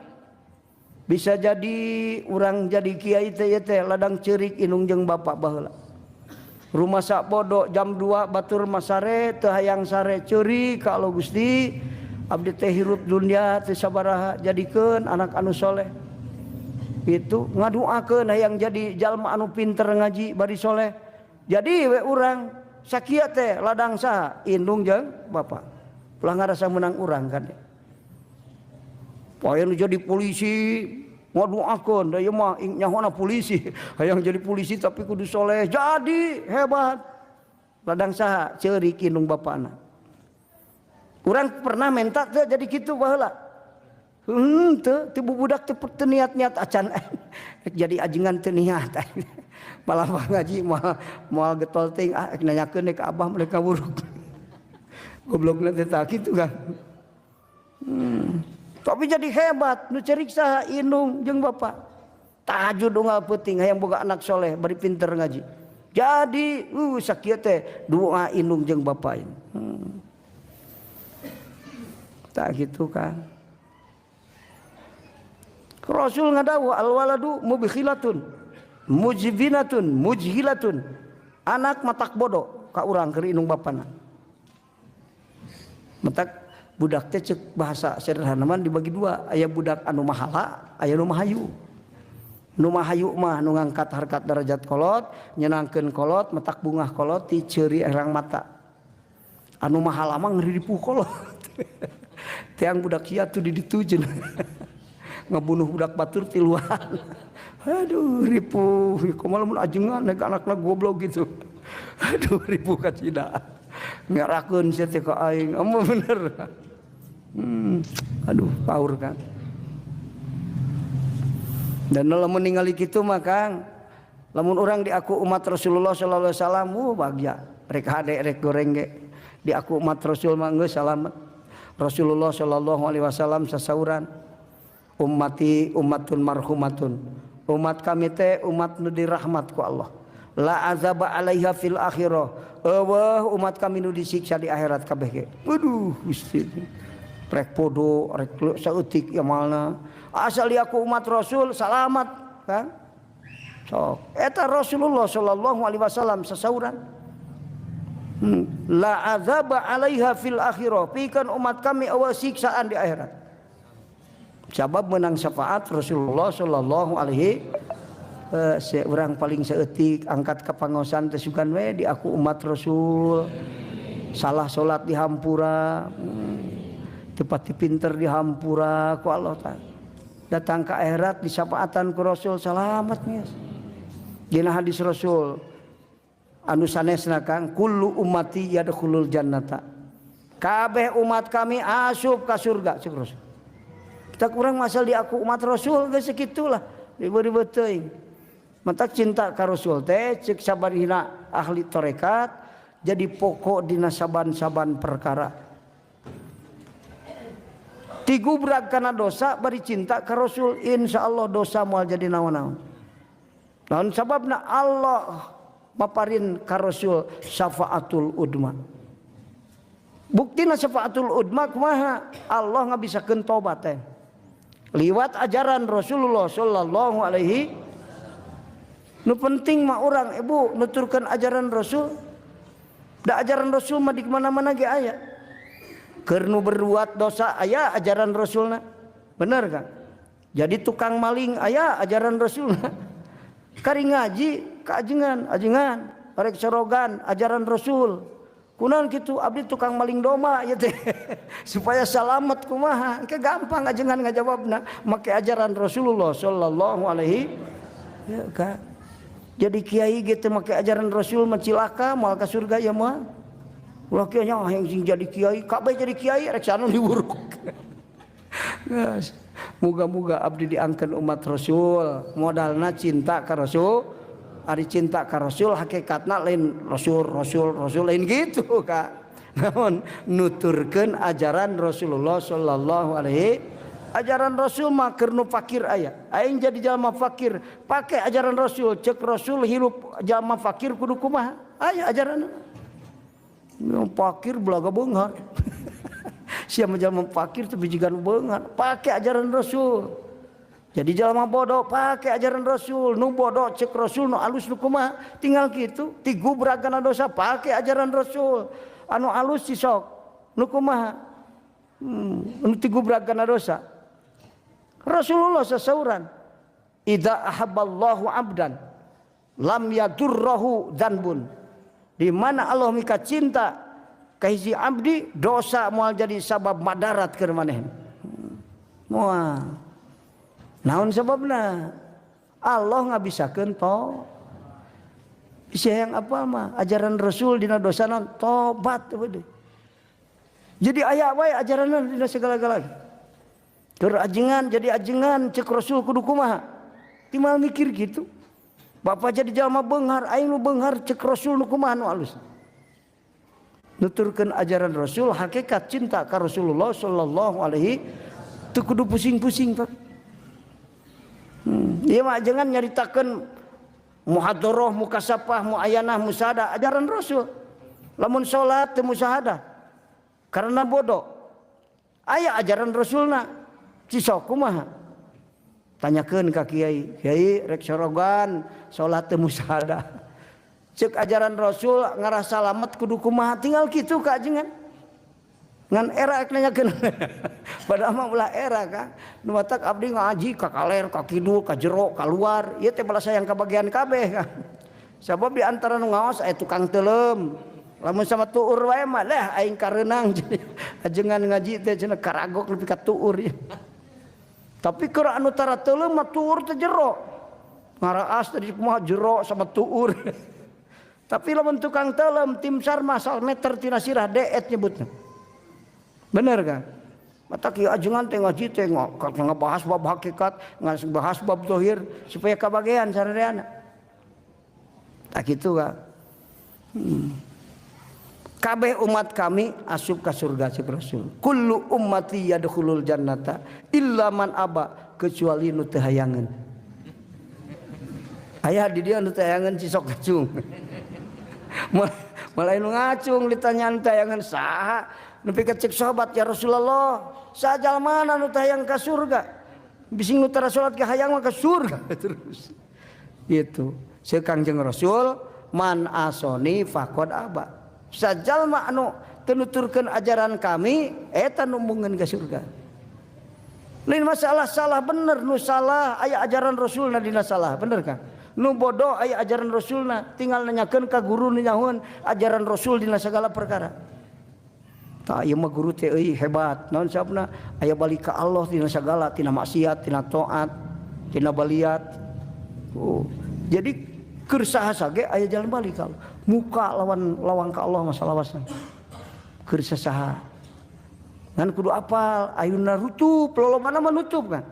Bisa jadi orang jadi kiai teh ieu teh ladang ceurik indung jeung bapak baheula. Rumah sak bodoh jam 2 batur masare teu hayang sare, ceurik kalau Gusti abdi teh hirup dunia teh sabaraha, jadikeun anak anu soleh. Itu ngaduakeun hayang jadi jalma anu pinter ngaji bari soleh. Jadi we urang sakieu teh ladang saha? Indung jeung bapak. Ulah ngarasa menang urang kan. Poe nu jadi polisi ngaduakeun da ieu mah nyahona polisi, hayang jadi polisi tapi kudu soleh, jadi hebat. Ladang saha? Ceurik indung bapana. Urang pernah minta teu jadi kitu baheula? Teu, teu budak teu, teu niat-niat acan jadi ajengan teu niat. Malah ngaji moal moal getol ting ah nanyakeun ka abah mereka buruk. Goblokna teh tah kitu kan. Tapi jadi hebat nu cerik saha? Indung jeung bapak. Tahajud unggal peuting, hayang boga anak soleh bari pinter ngaji. Jadi sakieu teh doa indung jeung bapak ini. Tak gitu kan. Rasul ngadawuh al waladu mubkhilatun mujbinatun mujhilatun. Anak matak bodoh ka urang keur indung bapana. Matak budak teh cek bahasa sederhana mah dibagi dua, aya budak anu mahala, aya nu mahayu. Nu mahayu mah nu ngangkat harkat derajat kolot, nyenangkeun kolot, matak bungah kolot ti ceuri erang mata. Anu mahala mah ngeripuh kolot. Tiang budak sia tuh di ditu cenah. Ngabunuh budak batur tiluan. Aduh, ripuh, kumaha lamun ajengan nek anakna goblok gitu. Aduh, ripuh kacida. Ngarakeun sia teh ka aing, amo bener. Aduh, paur kan. Dan lamun ningali kitu mah Kang, lamun urang diaku umat Rasulullah sallallahu alaihi wasallam, bagja. Rek hade rek goreng ge. Diaku umat Rasul mah geus salamet. Rasulullah sallallahu alaihi wasallam sasauran, ummati ummatun marhumatun. Umat kami teh umat nu dirahmat ku Allah. La azaba alaiha fil akhirah. Euweuh umat kami nu disiksa di akhirat kabeh ge. Waduh, Gusti. Rek podo, rek saeutik amalna. Asal aku umat Rasul salamat kan? Sok, eta Rasulullah sallallahu alaihi wasallam sasauran. La azaba alaiha fil akhirah. Pikeun umat kami euweuh siksaan di akhirat. Sabab menang syafaat Rasulullah sallallahu alaihi seorang paling saeutik angkat ka pangaosan teh sugan we diaku umat Rasul. Salah salat dihampura, teu pinter dihampura ku Allah ta. Datang ke akhirat disyafaatan ku Rasul salamat geus. Dina hadis Rasul anu sanesna Kang, kullu ummati yadkhulul jannata. Kabeh umat kami asup ka surga cek Rasul. Kita kurang masal diaku umat Rasul geus sakitulah, ribet-ribet teuing. Matak cinta ka Rasul teh cek sabarihna ahli tarekat jadi pokok dina saban-saban perkara. Tigubrag kana dosa bari cinta ka Rasul, insyaallah dosa moal jadi naon-naon. Naon sababna? Allah maparin ka Rasul syafaatul udma. Buktina syafaatul udma kumaha? Allah ngabisakeun tobat teh. Liwat ajaran Rasulullah sallallahu alaihi. Nu penting mah orang ibu nuturkan ajaran Rasul. Da ajaran Rasul mah di mana-mana ge aya. Keur nu berbuat dosa aya ajaran Rasulna. Bener kan? Jadi tukang maling aya ajaran Rasulna. Kari ngaji ka ajengan, ajengan rek sorogan ajaran Rasul. Kunaon kitu? Abdi tukang maling domba ya teh. Supaya salamet kumaha? Ke gampang ajengan ngajawabna, make ajaran Rasulullah sallallahu alaihi ya kan. Jadi kiai gitu make ajaran Rasul mah cilaka, moal ka surga ya moal. Ulah kiai nya yang sing jadi kiai, kabeh jadi kiai rek sana diburuk. Muga-muga abdi diangkeun umat Rasul, modalna cinta ka Rasul. Ari cinta ka Rasul hakikatna lain Rasul Rasul Rasul, lain gitu Kak. Namun nuturkeun ajaran Rasulullah sallallahu alaihi. Ajaran Rasul mah keur nu fakir aya. Aing jadi jalma fakir, pakai ajaran Rasul, cek Rasul hirup jalma fakir kudu kumaha? Aya ajaran. Yang fakir belaga beunghar. Siapa jalma fakir tapi jiga nu beunghar, pakai ajaran Rasul. Jadi jalma bodoh pakai ajaran Rasul, nu bodoh cek Rasul nu alus nu kumaha? Tinggal gitu, tigubragana dosa pakai ajaran Rasul. Anu alus si sok nu kumaha? Nu tigubragana dosa. Rasulullah sasauran, idza ahabballahu abdan lam yadurruhu dzanbun. Di mana Allah mika cinta ka hiji abdi, dosa moal jadi sabab madarat keur manehna. Moal. Naon sababna? Allah ngabisakeun to. Bisa yang apa mah ajaran Rasul dina dosana tobat we. Jadi aya wae ajaranna dina segala-galanya. Keur ajengan jadi ajengan cek Rasul kudu kumaha? Timal mikir gitu. Bapak jadi jalma beunghar, aing nu beunghar cek Rasul nu kumaha nu alus. Nuturkeun ajaran Rasul, hakikat cinta ka Rasulullah sallallahu alaihi teu kudu pusing-pusing, Pak. Ieu mah jangan nyaritakeun muhadharah, mukasafah, muayanah, musyahadah, ajaran Rasul. Lamun salat teu musyahadah karena bodoh. Aya ajaran Rasulna. Cisok kumaha? Tanyakeun ka kiai, "Kiai, rek sorogan salat teu musyahadah. Cek ajaran Rasul ngarah salamet kudu kumaha?" Tinggal kitu ka ajengan. Ngan era ek nanyakeun. Padahal mah ulah era kan. Nu matak abdi ngaji ka kaler, ka kidul, ka jero, ka luar. Ieu teh balas sayang kabagian kabeh kan. Sabab di antara nu ngaos aya tukang teuleum. Lamun sama tuur wae mah lah aing kareunang. Ajengan ngaji teh cenah karagok nepi ka tuur ya. Tapi keur anu tara teuleum mah tuur teh jero. Ngaraas tadi kumaha jero sama tuur. Tapi lamun tukang teuleum tim SAR mah meter tina sirah deet nyebutna. Bener kan? Mata kieu ajengan teh ngaji teh ngabahas bab hakikat, ngabahas bab zahir supaya kabagean sarereana. Tak kitu kan. Kabeh umat kami asup ka surga cek Rasul. Kullu ummati yadkhulul jannata illa man aba, kecuali nu teu hayangeun. Aya di dia nu teu hayangeun, cisok ngacung. Mulai nu ngacung ditanyaan teu hayangeun saha? Nepi ka cek sahabat, "Ya Rasulullah, saha mana nu teu hayang ka surga? Bising nu tara salat ge hayang mah ka surga terus." Gitu. Ceuk Kangjeng Rasul, man asoni faqad aba. Sajalma anu teu nuturkeun ajaran kami eta nu embungeun ka surga. Lain masalah salah bener, nu salah aya ajaran Rasulna dina salah, bener kan? Nu bodoh aya ajaran Rasulna, tinggal nanyakeun ka guru nu nyahoeun ajaran Rasul dina segala perkara. Tah ieu mah guru teh euy hebat. Naon sababna? Aya balik ka Allah dina segala, tina maksiat, tina taat, tina baliat. Oh. Jadi keur saha ge aya jalan balik kalau muka lawan lawang ka Allah masalah wasna. Keur saha. Ngan kudu apal ayuna rutup, lolobana mah nutup kan.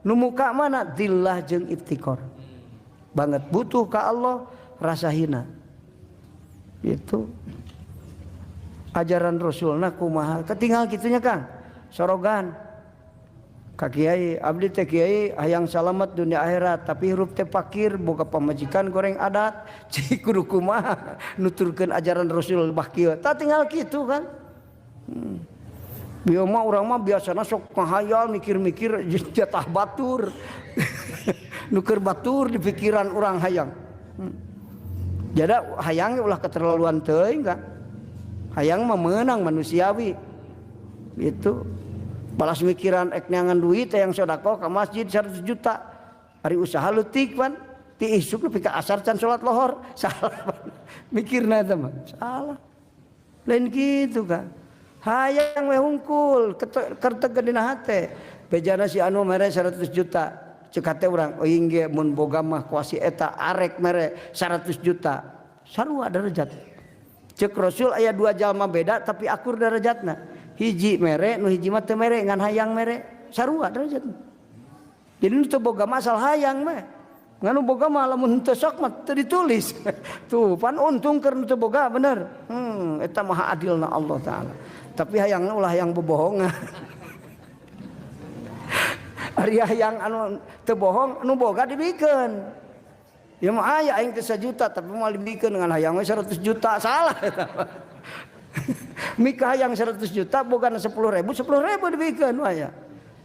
Nu muka mana dillah jeung iftikor. Banget butuh ka Allah, rasa hina. Itu ajaran Rasulna kumaha ketinggal kitunya Kang. Sorogan ka kiai, "Abdi teh kiai hayang salamet dunia akhirat, tapi hirup teh fakir, boga pamajikan goreng adat, cik kudu kumaha nuturkeun ajaran Rasul bah kieu?" Tah tinggal kitu kan. Bieu mah urang mah biasana sok ngahayal mikir-mikir jatah batur, nuker batur di pikiran urang hayang. Jadi hayang ulah keterlaluan teuing kan. Hayang mah meunang manusiawi itu. Balas mikiran ek neangan duit yang sedekah ke masjid 100 juta, hari usaha leutik pan ti isuk nepi ka asar can salat lohor, salah pan. Mikirna eta mah salah, lain gitu kan. Hayang we hungkul kerteg dina hate, bejana si anu mere 100 juta, cek hate urang, "Oh ge mun boga mah kuasi eta arek mere 100 juta." Sarua derajat. Cek Rasul aya dua jalma beda tapi akur derajatna, hiji mere, nu hiji mah teu mere ngan hayang mere, sarua derajatna. Jadi nu teu boga masalah hayang mah, ngan nu boga mah lamun teu sok mah teu ditulis tuh pan untung keur nu teu boga, bener. Eta maha adilna Allah taala. Tapi hayangna ulah hayang bobohongan. Ari hayang anu teu bohong, nu boga dibikeun. Ya mah aya aing teh 1 juta tapi moal dibikeun, dengan hayang we 100 juta, salah eta. Mika hayang 100 juta boga 10 ribu, 10 ribu dibikeun aya.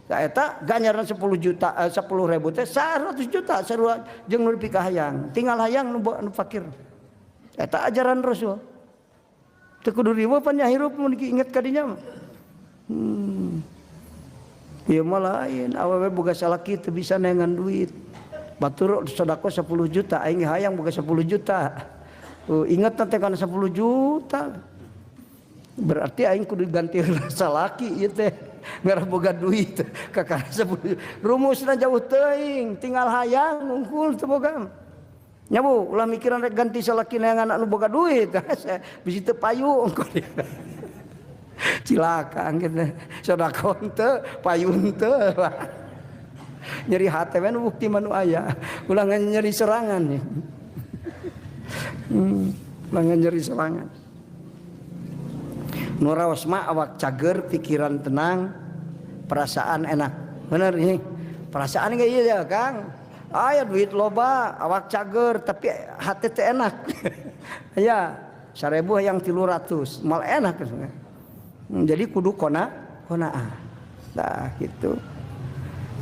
Tah eta ganjaran 10 juta, eh, 10 ribu teh 100 juta sarua jeung nu dipikahayang. Tinggal hayang nu fakir. Eta ajaran Rasul. Teu kudu riweuh pan nya hirup mun diinget ka dinya mah. Ieu mah lain, awewe boga salaki teu bisa neangan duit. Batur sedekah 10 juta, aing hayang boga 10 juta. Inget teh kana 10 juta. Berarti aing kudu ganti salaki ieu teh. Ngarah boga duit kakara 10. Rumusna jauh teuing, tinggal hayang ngungkul teu boga. Nya Bu, ulah mikiran rek ganti salaki neangan anu boga duit. Bisi teu payu engko. Cilaka gitu. Sedekah teu, payu teu. Nyeri hate we nu bukti mah nu aya. Ulah nyeri serangan ya. Ulah nyeri serangan. Nu raos mah awak cager, pikiran tenang, perasaan enak. Bener ini. Perasaan kayak iya ya, Kang. Aya duit loba, awak cager, tapi hati teh enak. Ya, 1000 yang 300, mal enak. Jadi kudu qanaah. Nah, gitu.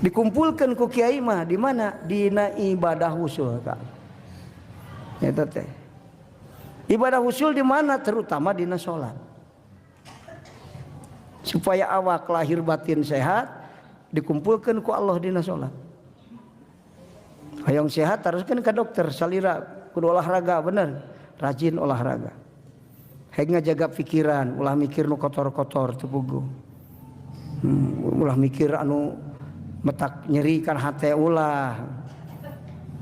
Dikumpulkan ku kiai mah di mana? Dina ibadah usul, Kak. Eta teh. Ibadah usul di mana? Terutama dina salat. Supaya awak lahir batin sehat, dikumpulkan ku Allah dina salat. Hayang sehat teruskan ke dokter salira kudu olahraga bener, rajin olahraga. Hayang ngajaga pikiran, ulah mikir nu kotor-kotor teu puguh. Ulah mikir anu metak nyeri kan hate ulah.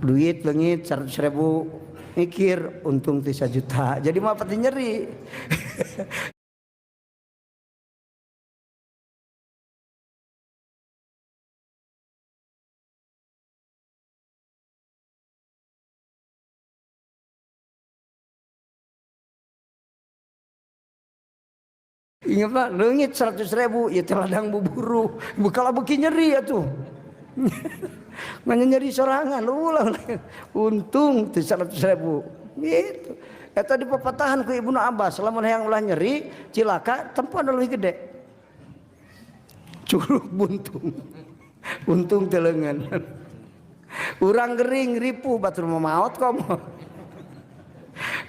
Duit leungit 100.000 mikir untung 3 juta. Jadi mah pati nyeri. Ingat lah, leungit 100.000, ya teladang buburu. Bekal beuki nyeri atuh. Ngan nyeri sorangan, ulah. Untung teh 100.000. Gitu. Eta dipapatahan ku Ibnu Abbas, lamun hayang ulah nyeri, cilaka tempo leuwih gede. Curug buntung. Untung teu leungeun. Urang gering ripuh batur mah maot komo.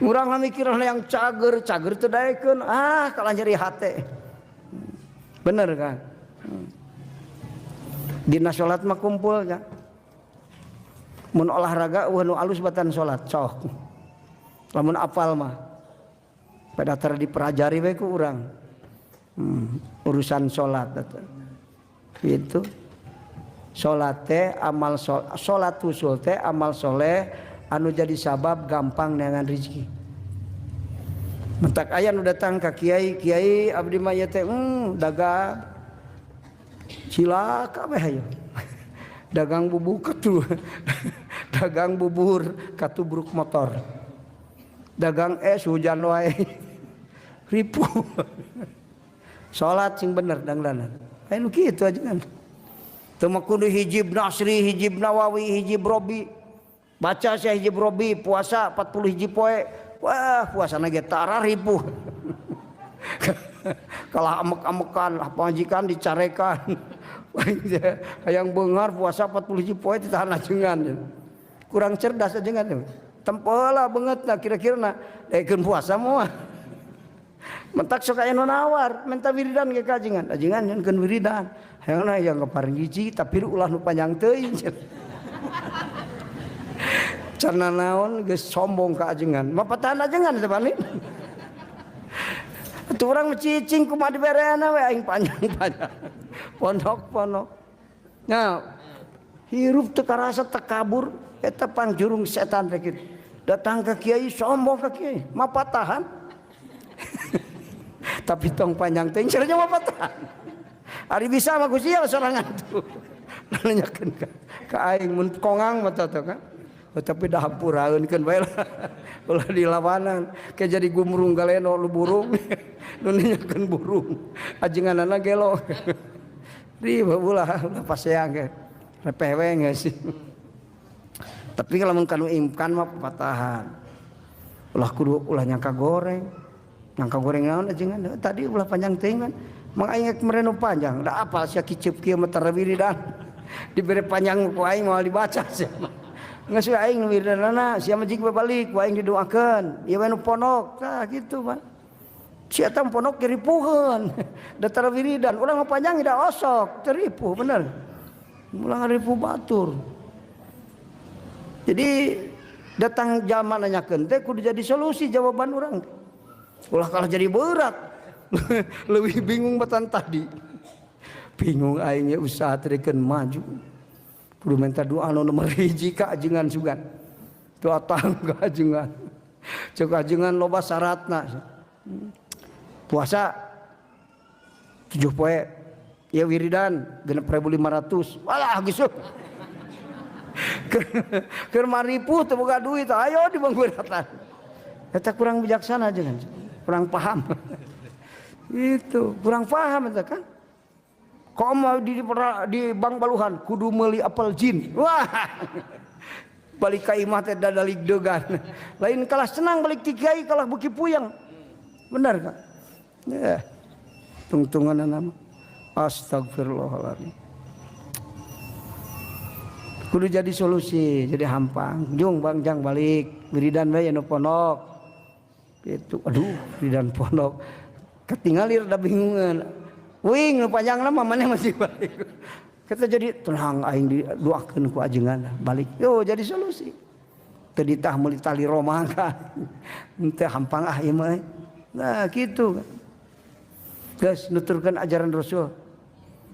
Urang mah mikir yang cager, cager teu daekeun, ah kalah nyeri hate. Bener kan? Dina salat mah kumpul nya. Mun olahraga eueuh nu alus batan salat sok. Lamun apal mah pada tara dipelajari we ku urang. Urusan salat eta. Gitu. Salat teh amal salat usul teh amal soleh anu jadi sabab gampang neangan rezeki. Mentak aya nu datang ka kiai, kiai abdi mah ieu teh dagang cilaka we hayo. Dagang bubur katu. Dagang bubur katubruk motor. Dagang es hujan wae. Ripuh. Salat sing bener dangdanan. Aya nu kitu aja kan. Teu mah kudu hijib Nasri, hijib Nawawi, hijib Robi. Baca saya hijib Robi, puasa 40 hiji poe. Wah, puasana ge tara ripuh. Kalah amek-amekan, pamajikan dicarekan. Hayang beunghar puasa 40 hiji poe ditahan ajengan. Kurang cerdas ajengan. Tempolah beungeutna kira-kira na daekeun puasa moal. Mentak sok aya nu nawar, minta wiridan ke kajengan. Ajengan nyeunkeun wiridan. Hayangna yang keparing hiji tapi ulah nu panjang teuing. Cenah naon geus sombong ka ajengan. Mapatahan ajengan teh balik. Atuh urang cicing kumaha dibereana we aing panjang-panjang. Pondok-pondok. Nah, hirup teu karasa tekabur eta pangjurung setan teh kitu. Datang ke kiai sombong ke kiai, mapatahan. Tapi tong panjang teuing cenah mapatahan. Ari bisa mah Gusti Allah sorangan tuh. Nanyakeun ka aing mun kongang mah teh kan. Oh, tapi dah hampuraeun keun bae lah. Ulah dilawanan. Ke jadi gumrung galeno lu burung. Nu nanyakeun burung. Ajenganana gelo. Riba ulah ulah paseang ge. Repeh we geus. Tapi kalau mun kanu imkan mah patahan. Ulah kudu ulah nyangka goreng. Nyangka goreng naon ajengan? Tadi ulah panjang teuing kan. Mang aing kemarin nu panjang. Da apal sia kiceup kieu mah tara wiridan. Dibere panjang ku aing moal dibaca sia mah. Geus we aing wiridanana sia mah jig balik ku aing didoakeun. Ieu we nu pondok. Tah kitu Pak. Sia teh pondok ge ripuheun. Da tara wiridan urang mah panjang da osok, teu ripuh bener. Ulah ngaripuh batur. Jadi datang zaman nanyakeun teh kudu jadi solusi jawaban urang. Ulah kalah jadi berat. Leuwih bingung batan tadi. Bingung aing usaha teh maju. Kudu minta doa nu nomor hiji ka ajengan sugan. Doa tangga ajengan. Cek ajengan loba syaratna. Puasa 7 poe. Ya wiridan 6.500. Walah geus. Keur maripuh teu boga duit, ayo dibanggueratan. Eta kurang bijaksana ajengan. Kurang paham. Itu kurang paham eta kan. Komo di Bank Baluhan kudu meuli apel jin. Wah. Balik ka imah teh dadalik degan. Lain kalah senang balik ti kiai kalah beuki puyeng. Benar kan? Ya. Tungtungan nama. Astagfirullahaladzim. Kudu jadi solusi, jadi hampang. Jung bang jang balik, wiridan we nu pondok. Itu aduh, wiridan pondok. Ketinggalir da bingungan. Wing nu panjangna mah maneh masih balik. Kita jadi tenang aing didoakeun ku ajengan balik. Yo jadi solusi. Teu ditah meuli tali Roma kan. Teu hampang ah ieu mah. Nah gitu. Geus nuturkeun ajaran Rasul.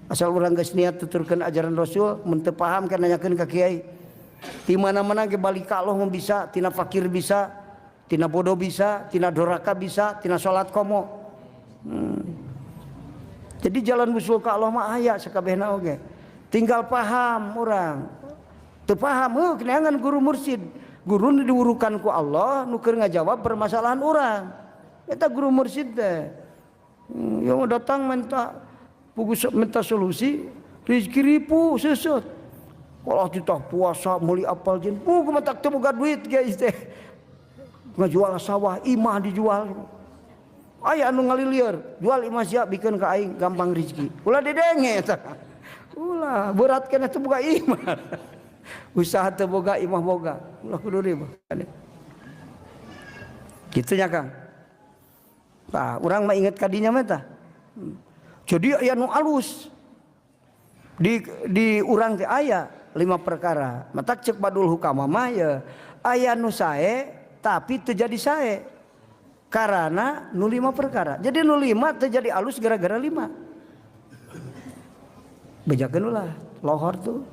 Asal urang geus niat tuturkeun ajaran Rasul, mun teu paham kan nanyakeun ka kiai. Di mana-mana ge balik ka Allah mah bisa, tina fakir bisa, tina bodoh bisa, tina doraka bisa, tina salat komo. Jadi jalan wusul ka Allah mah aya sakabehna oge. Tinggal paham urang. Teu paham heuh keneangan guru mursyid. Guru nu diwurukan ku Allah nu keur ngajawab permasalahan urang. Eta guru mursyid teh. Yang datang minta pugus minta solusi rezeki ripu seuseuh. Kalau kita puasa meuli apal jin, pugu mah teu boga duit guys teh. Ngajual sawah, imah dijual. Aya anu ngalilieur, jual imah sia bikeun ka aing gampang rezeki. Ulah didenge eta. Ulah berat keneh teu boga imah. Usaha teu boga imah boga. Ulah kudu riba. Kitu nya Kang. Tah, urang mah inget ka dinya mah tah. Jadi aya nu alus. Di urang teh aya 5 perkara. Matak ceuk Badul Hukama mah ye aya nu sae tapi teu jadi sae. Karena nu 5 perkara. Jadi nu 5 teu jadi alus gara-gara 5. Bejakeun ulah lohor tuh.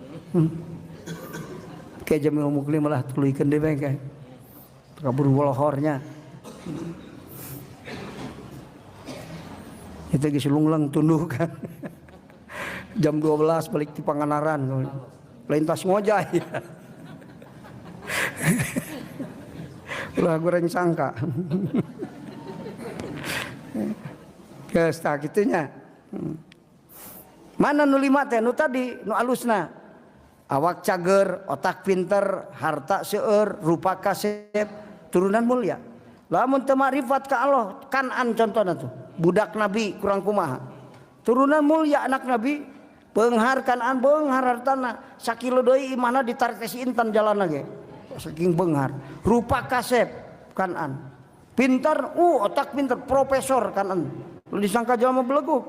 Kayak Jamil Muklim lah tuluykeun deui bae kayak. Kabur lohornya. Itu geus lunglang tunduh kan. Jam 12 balik di Pangandaran. Lintas ngojay. Ulah goreng sangka. Geus tah kitunya. Mana nu 5 teh nu tadi nu alusna. Awak cager, otak pinter, harta seueur, rupa kasep, turunan mulia. Lamun teu makrifat ka Allah, Kanan contohna tuh. Budak Nabi kurang kumaha. Turunan mulia anak Nabi, beunghar Kanan beunghar hartana, sakilo deui imahna ditarik teh si Intan jalanna ge. Saking beunghar. Rupa kasep Kanan. Pintar, otak pintar, profesor Kanan. Lu disangka jelema belegug.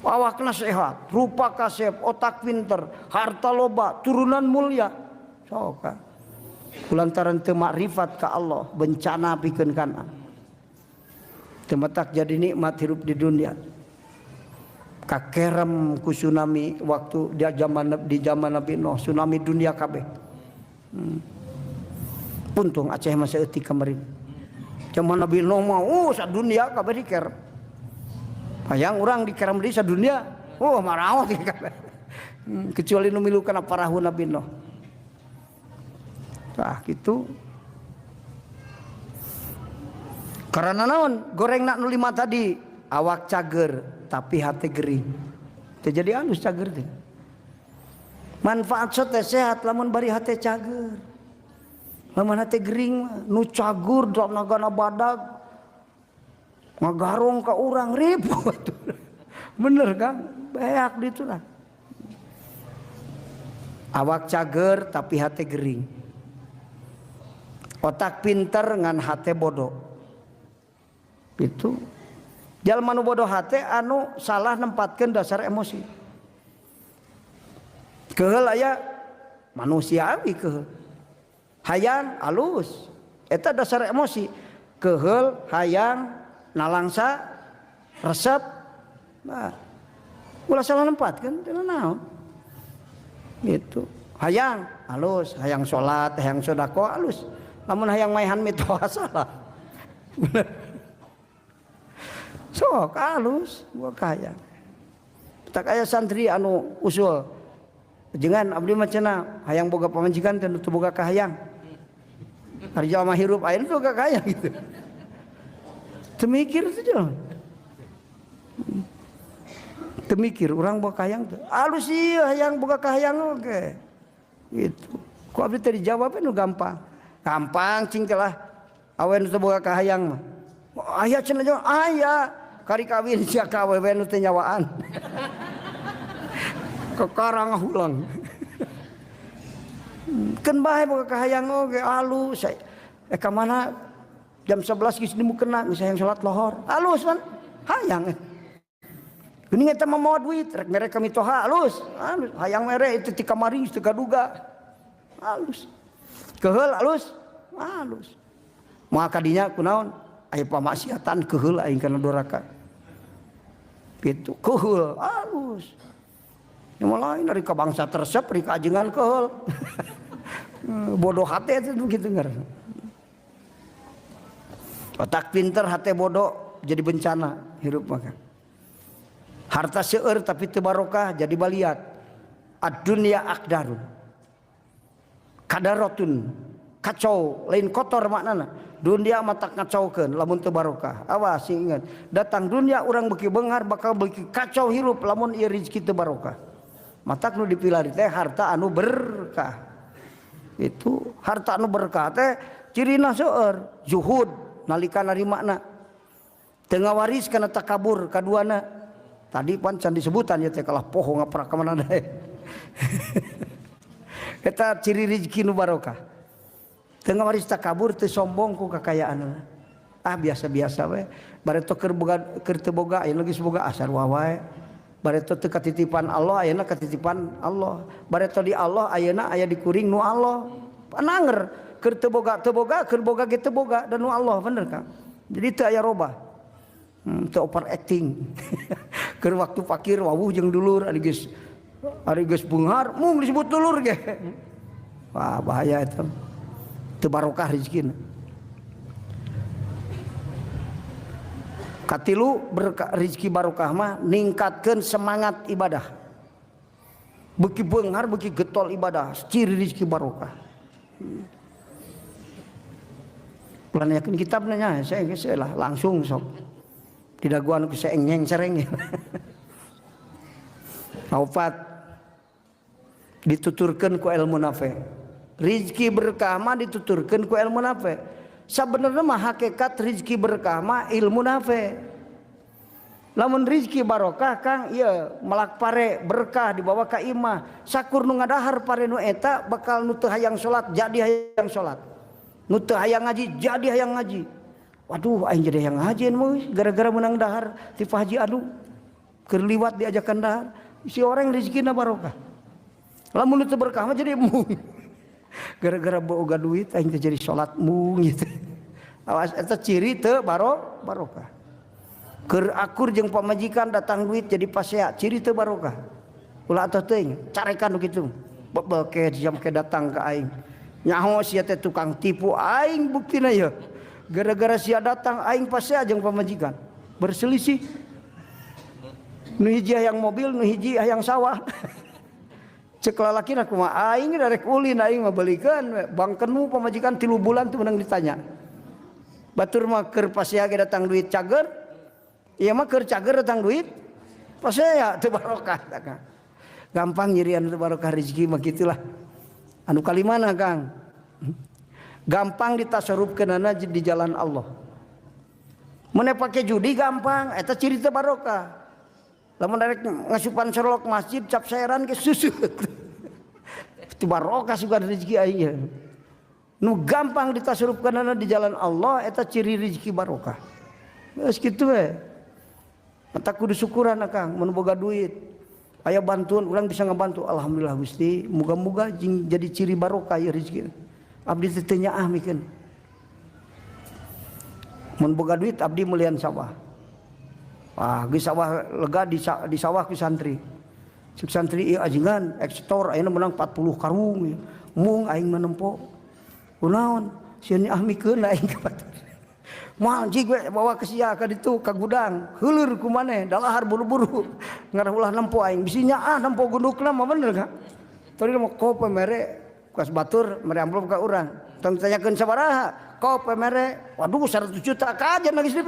Awakna sehat, rupa kasep, otak pinter, harta loba, turunan mulia. Sok kan. Kulantaran teu makrifat ka Allah, bencana pikeun Kanan. Teu matak jadi nikmat hirup di dunia. Kakerem ku tsunami waktu dia zaman di zaman Nabi Nuh, tsunami dunia kabeh. Puntung Aceh mah saeutik kemarin. Zaman Nabi Nuh mah, sadunia kabeh dikerem. Hayang urang dikerem deui sadunia, maraot kabeh. Kecuali nu milu kana parahu Nabi Nuh. Tah kitu. Karena naon? Gorengna nu 5 tadi, awak cager tapi hati gering. Teu jadi alus cager teh. Manfaat teh sehat lamun bari hate cager. Lamun hate gering mah nu cagur nagana badag ngagarong ka urang ribut. Bener kan? Beak ditu lah. Awak cager tapi hate gering. Otak pinter ngan hate bodoh. Itu jalma nu bodoh hate anu salah nempatkeun dasar emosi. Keheul aya manusiawi keheul. Hayang alus. Eta dasar emosi. Keheul, hayang, nalangsa, resep. Nah, ulah salah nempatkeun teu naon. Gitu. Hayang alus, hayang salat, hayang sedekah alus. Lamun hayang maehan mitoha salah. Bener. Sok alus gua kaya. Tak aya santri anu usul. Jangan abdi mah cenah hayang boga pamajikan teh teu boga kahayang. Ari jalma hirup aya nu boga kahayang gitu. Teu mikir teh jalan. Teu mikir urang boga kahayang teu. Alus ieu hayang boga kahayang oge. Gitu. Ku abdi teh dijawab nu gampang. Gampang cing teh lah. Awe nu teu boga kahayang mah. Aya cenah jawab, aya. Kari kawin sia ka awewe nu teu nyawaan. Kekarang hulang. Keun bae boga kahayang oge alus. Ka mana jam 11 geus dimukena geus hayang salat lohor. Alus man. Hayang. Geuning eta mah mawa duit rek mere ka mitoha alus. Alus hayang mere itu ti kamari geus teu kaduga. Alus. Keheul alus. Alus. Moal kadinya kunaon? Aya pamaksiatan keheul aing kana doraka. Gitu, keheul alus. Yang lain dari ka bangsa tersep, dari kajengan keheul. Bodoh hate itu begitu ngar. Otak pinter hate bodoh jadi bencana hirup maka. Harta seueur tapi teu barokah jadi baliat. Ad-dunya akdarun. Kadarotun. Kacau, lain kotor maknana. Dunia mah tak ngacaukeun lamun teu barokah. Awas sing ingat, datang dunia urang beuki beunghar bakal beuki kacau hirup lamun ieu rezeki teu barokah. Matak nu dipilari teh harta anu berkah. Itu harta anu berkah teh cirina seueur, zuhud nalika narimana. Teu ngawaris kana takabur kaduana. Tadi pan can disebutan ya teh kalah poho ngaprak ka mana deui. Eta ciri rezeki nu barokah. Teu ngawaris takabur teu sombong ku kakayaanna. Ah biasa-biasa we. Bareto keur boga keur teu boga ayeuna geus boga asar wae. Bareto teu katitipan Allah ayeuna katitipan Allah. Bareto di Allah ayeuna aya di kuring nu Allah. Pananger keur teu boga teu boga keur boga ge teu boga dan nu Allah bener Kang. Jadi teu aya robah. Teu overacting. Keur waktu fakir wawuh jeung dulur ari geus beunghar mung disebut dulur ge. Wah bahaya eta. Teu barokah rezekina. Katilu berkah rezeki barokah mah ningkatkeun semangat ibadah. Beuki beunghar beuki getol ibadah, ciri rezeki barokah. Ulah nanyakeun kitab nanya, saya geus lah langsung sok. Didaguan ku seeng sereng. Opat dituturkeun ku ilmu nafe. Rizki berkah mah dituturkeun ku ilmu nafe. Sabenerna mah hakikat rizki berkah mah ilmu nafe. Lamun rizki barokah Kang ieu melak pare berkah dibawa ka imah. Sakur nu ngadahar pare nu eta bakal nu teu hayang salat jadi hayang salat. Nu teu hayang ngaji jadi hayang ngaji. Waduh aing jadi hayang ngaji mah gara-gara menang dahar ti Pak Haji anu keur liwat diajakan dahar. Si orang rezekina barokah. Lamun teu berkah mah jadi mung. Gara-gara boga duit aing teh jadi salat mung gitu. Awas eta ciri teu barokah. Keur akur jeung pamajikan datang duit jadi pasea, ciri teu barokah. Ulah atuh teuing, carekan nu kitu. Bebeke jam ke datang ka aing. Nyaho sia teh tukang tipu aing buktina ye. Gara-gara sia datang aing pasea jeung pamajikan. Berselisih. Nu hiji hayang mobil, nu hiji hayang sawah. Cek lalakina kumaha aing rek ulin aing mah belikeun bangkenmu pamajikan 3 bulan teu meunang ditanya. Batur mah keur pasea ge datang duit cager. Ieu mah keur cager datang duit pasea teu barokah tah. Gampang nyirian teu barokah rezeki mah kitulah. Anu kalimana Kang? Gampang ditasarufkeunana di jalan Allah. Mun pake judi gampang eta ciri teu barokah. Lamun rek ngasupan serlok masjid cap saeran ke susut. Itu barokah sugan rezeki aing. Nu gampang ditasarufkeunana di jalan Allah eta ciri rezeki barokah. Geus kitu we. Mata kudu syukuran Kang mun boga duit. Aya bantuan urang bisa ngabantu alhamdulillah Gusti, muga-muga jeung jadi ciri barokah ieu rezeki. Abdi teh teu nyaah mikeun. Mun boga duit abdi meulian sawah. Wah, geus sawah lega di sawah ku santri. Cek santri ieu ajengan ekstor ayeuna menang 40 karung. Mung aing mah nempo. Kunaon? Sieun nyaah mikeun aing ka batur. Moal jig we bawa ke sia ka ditu ka gudang. Heuleur ku maneh dalahar buru-buru. Ngarah ulah nempo aing bisi nyaah nempo gundukna mah bener ka. Tadi mah kope mere kas batur mere amplop ka urang. Tong ditanyakeun sabaraha? Kope mere waduh 100 juta kajen lagi sedih.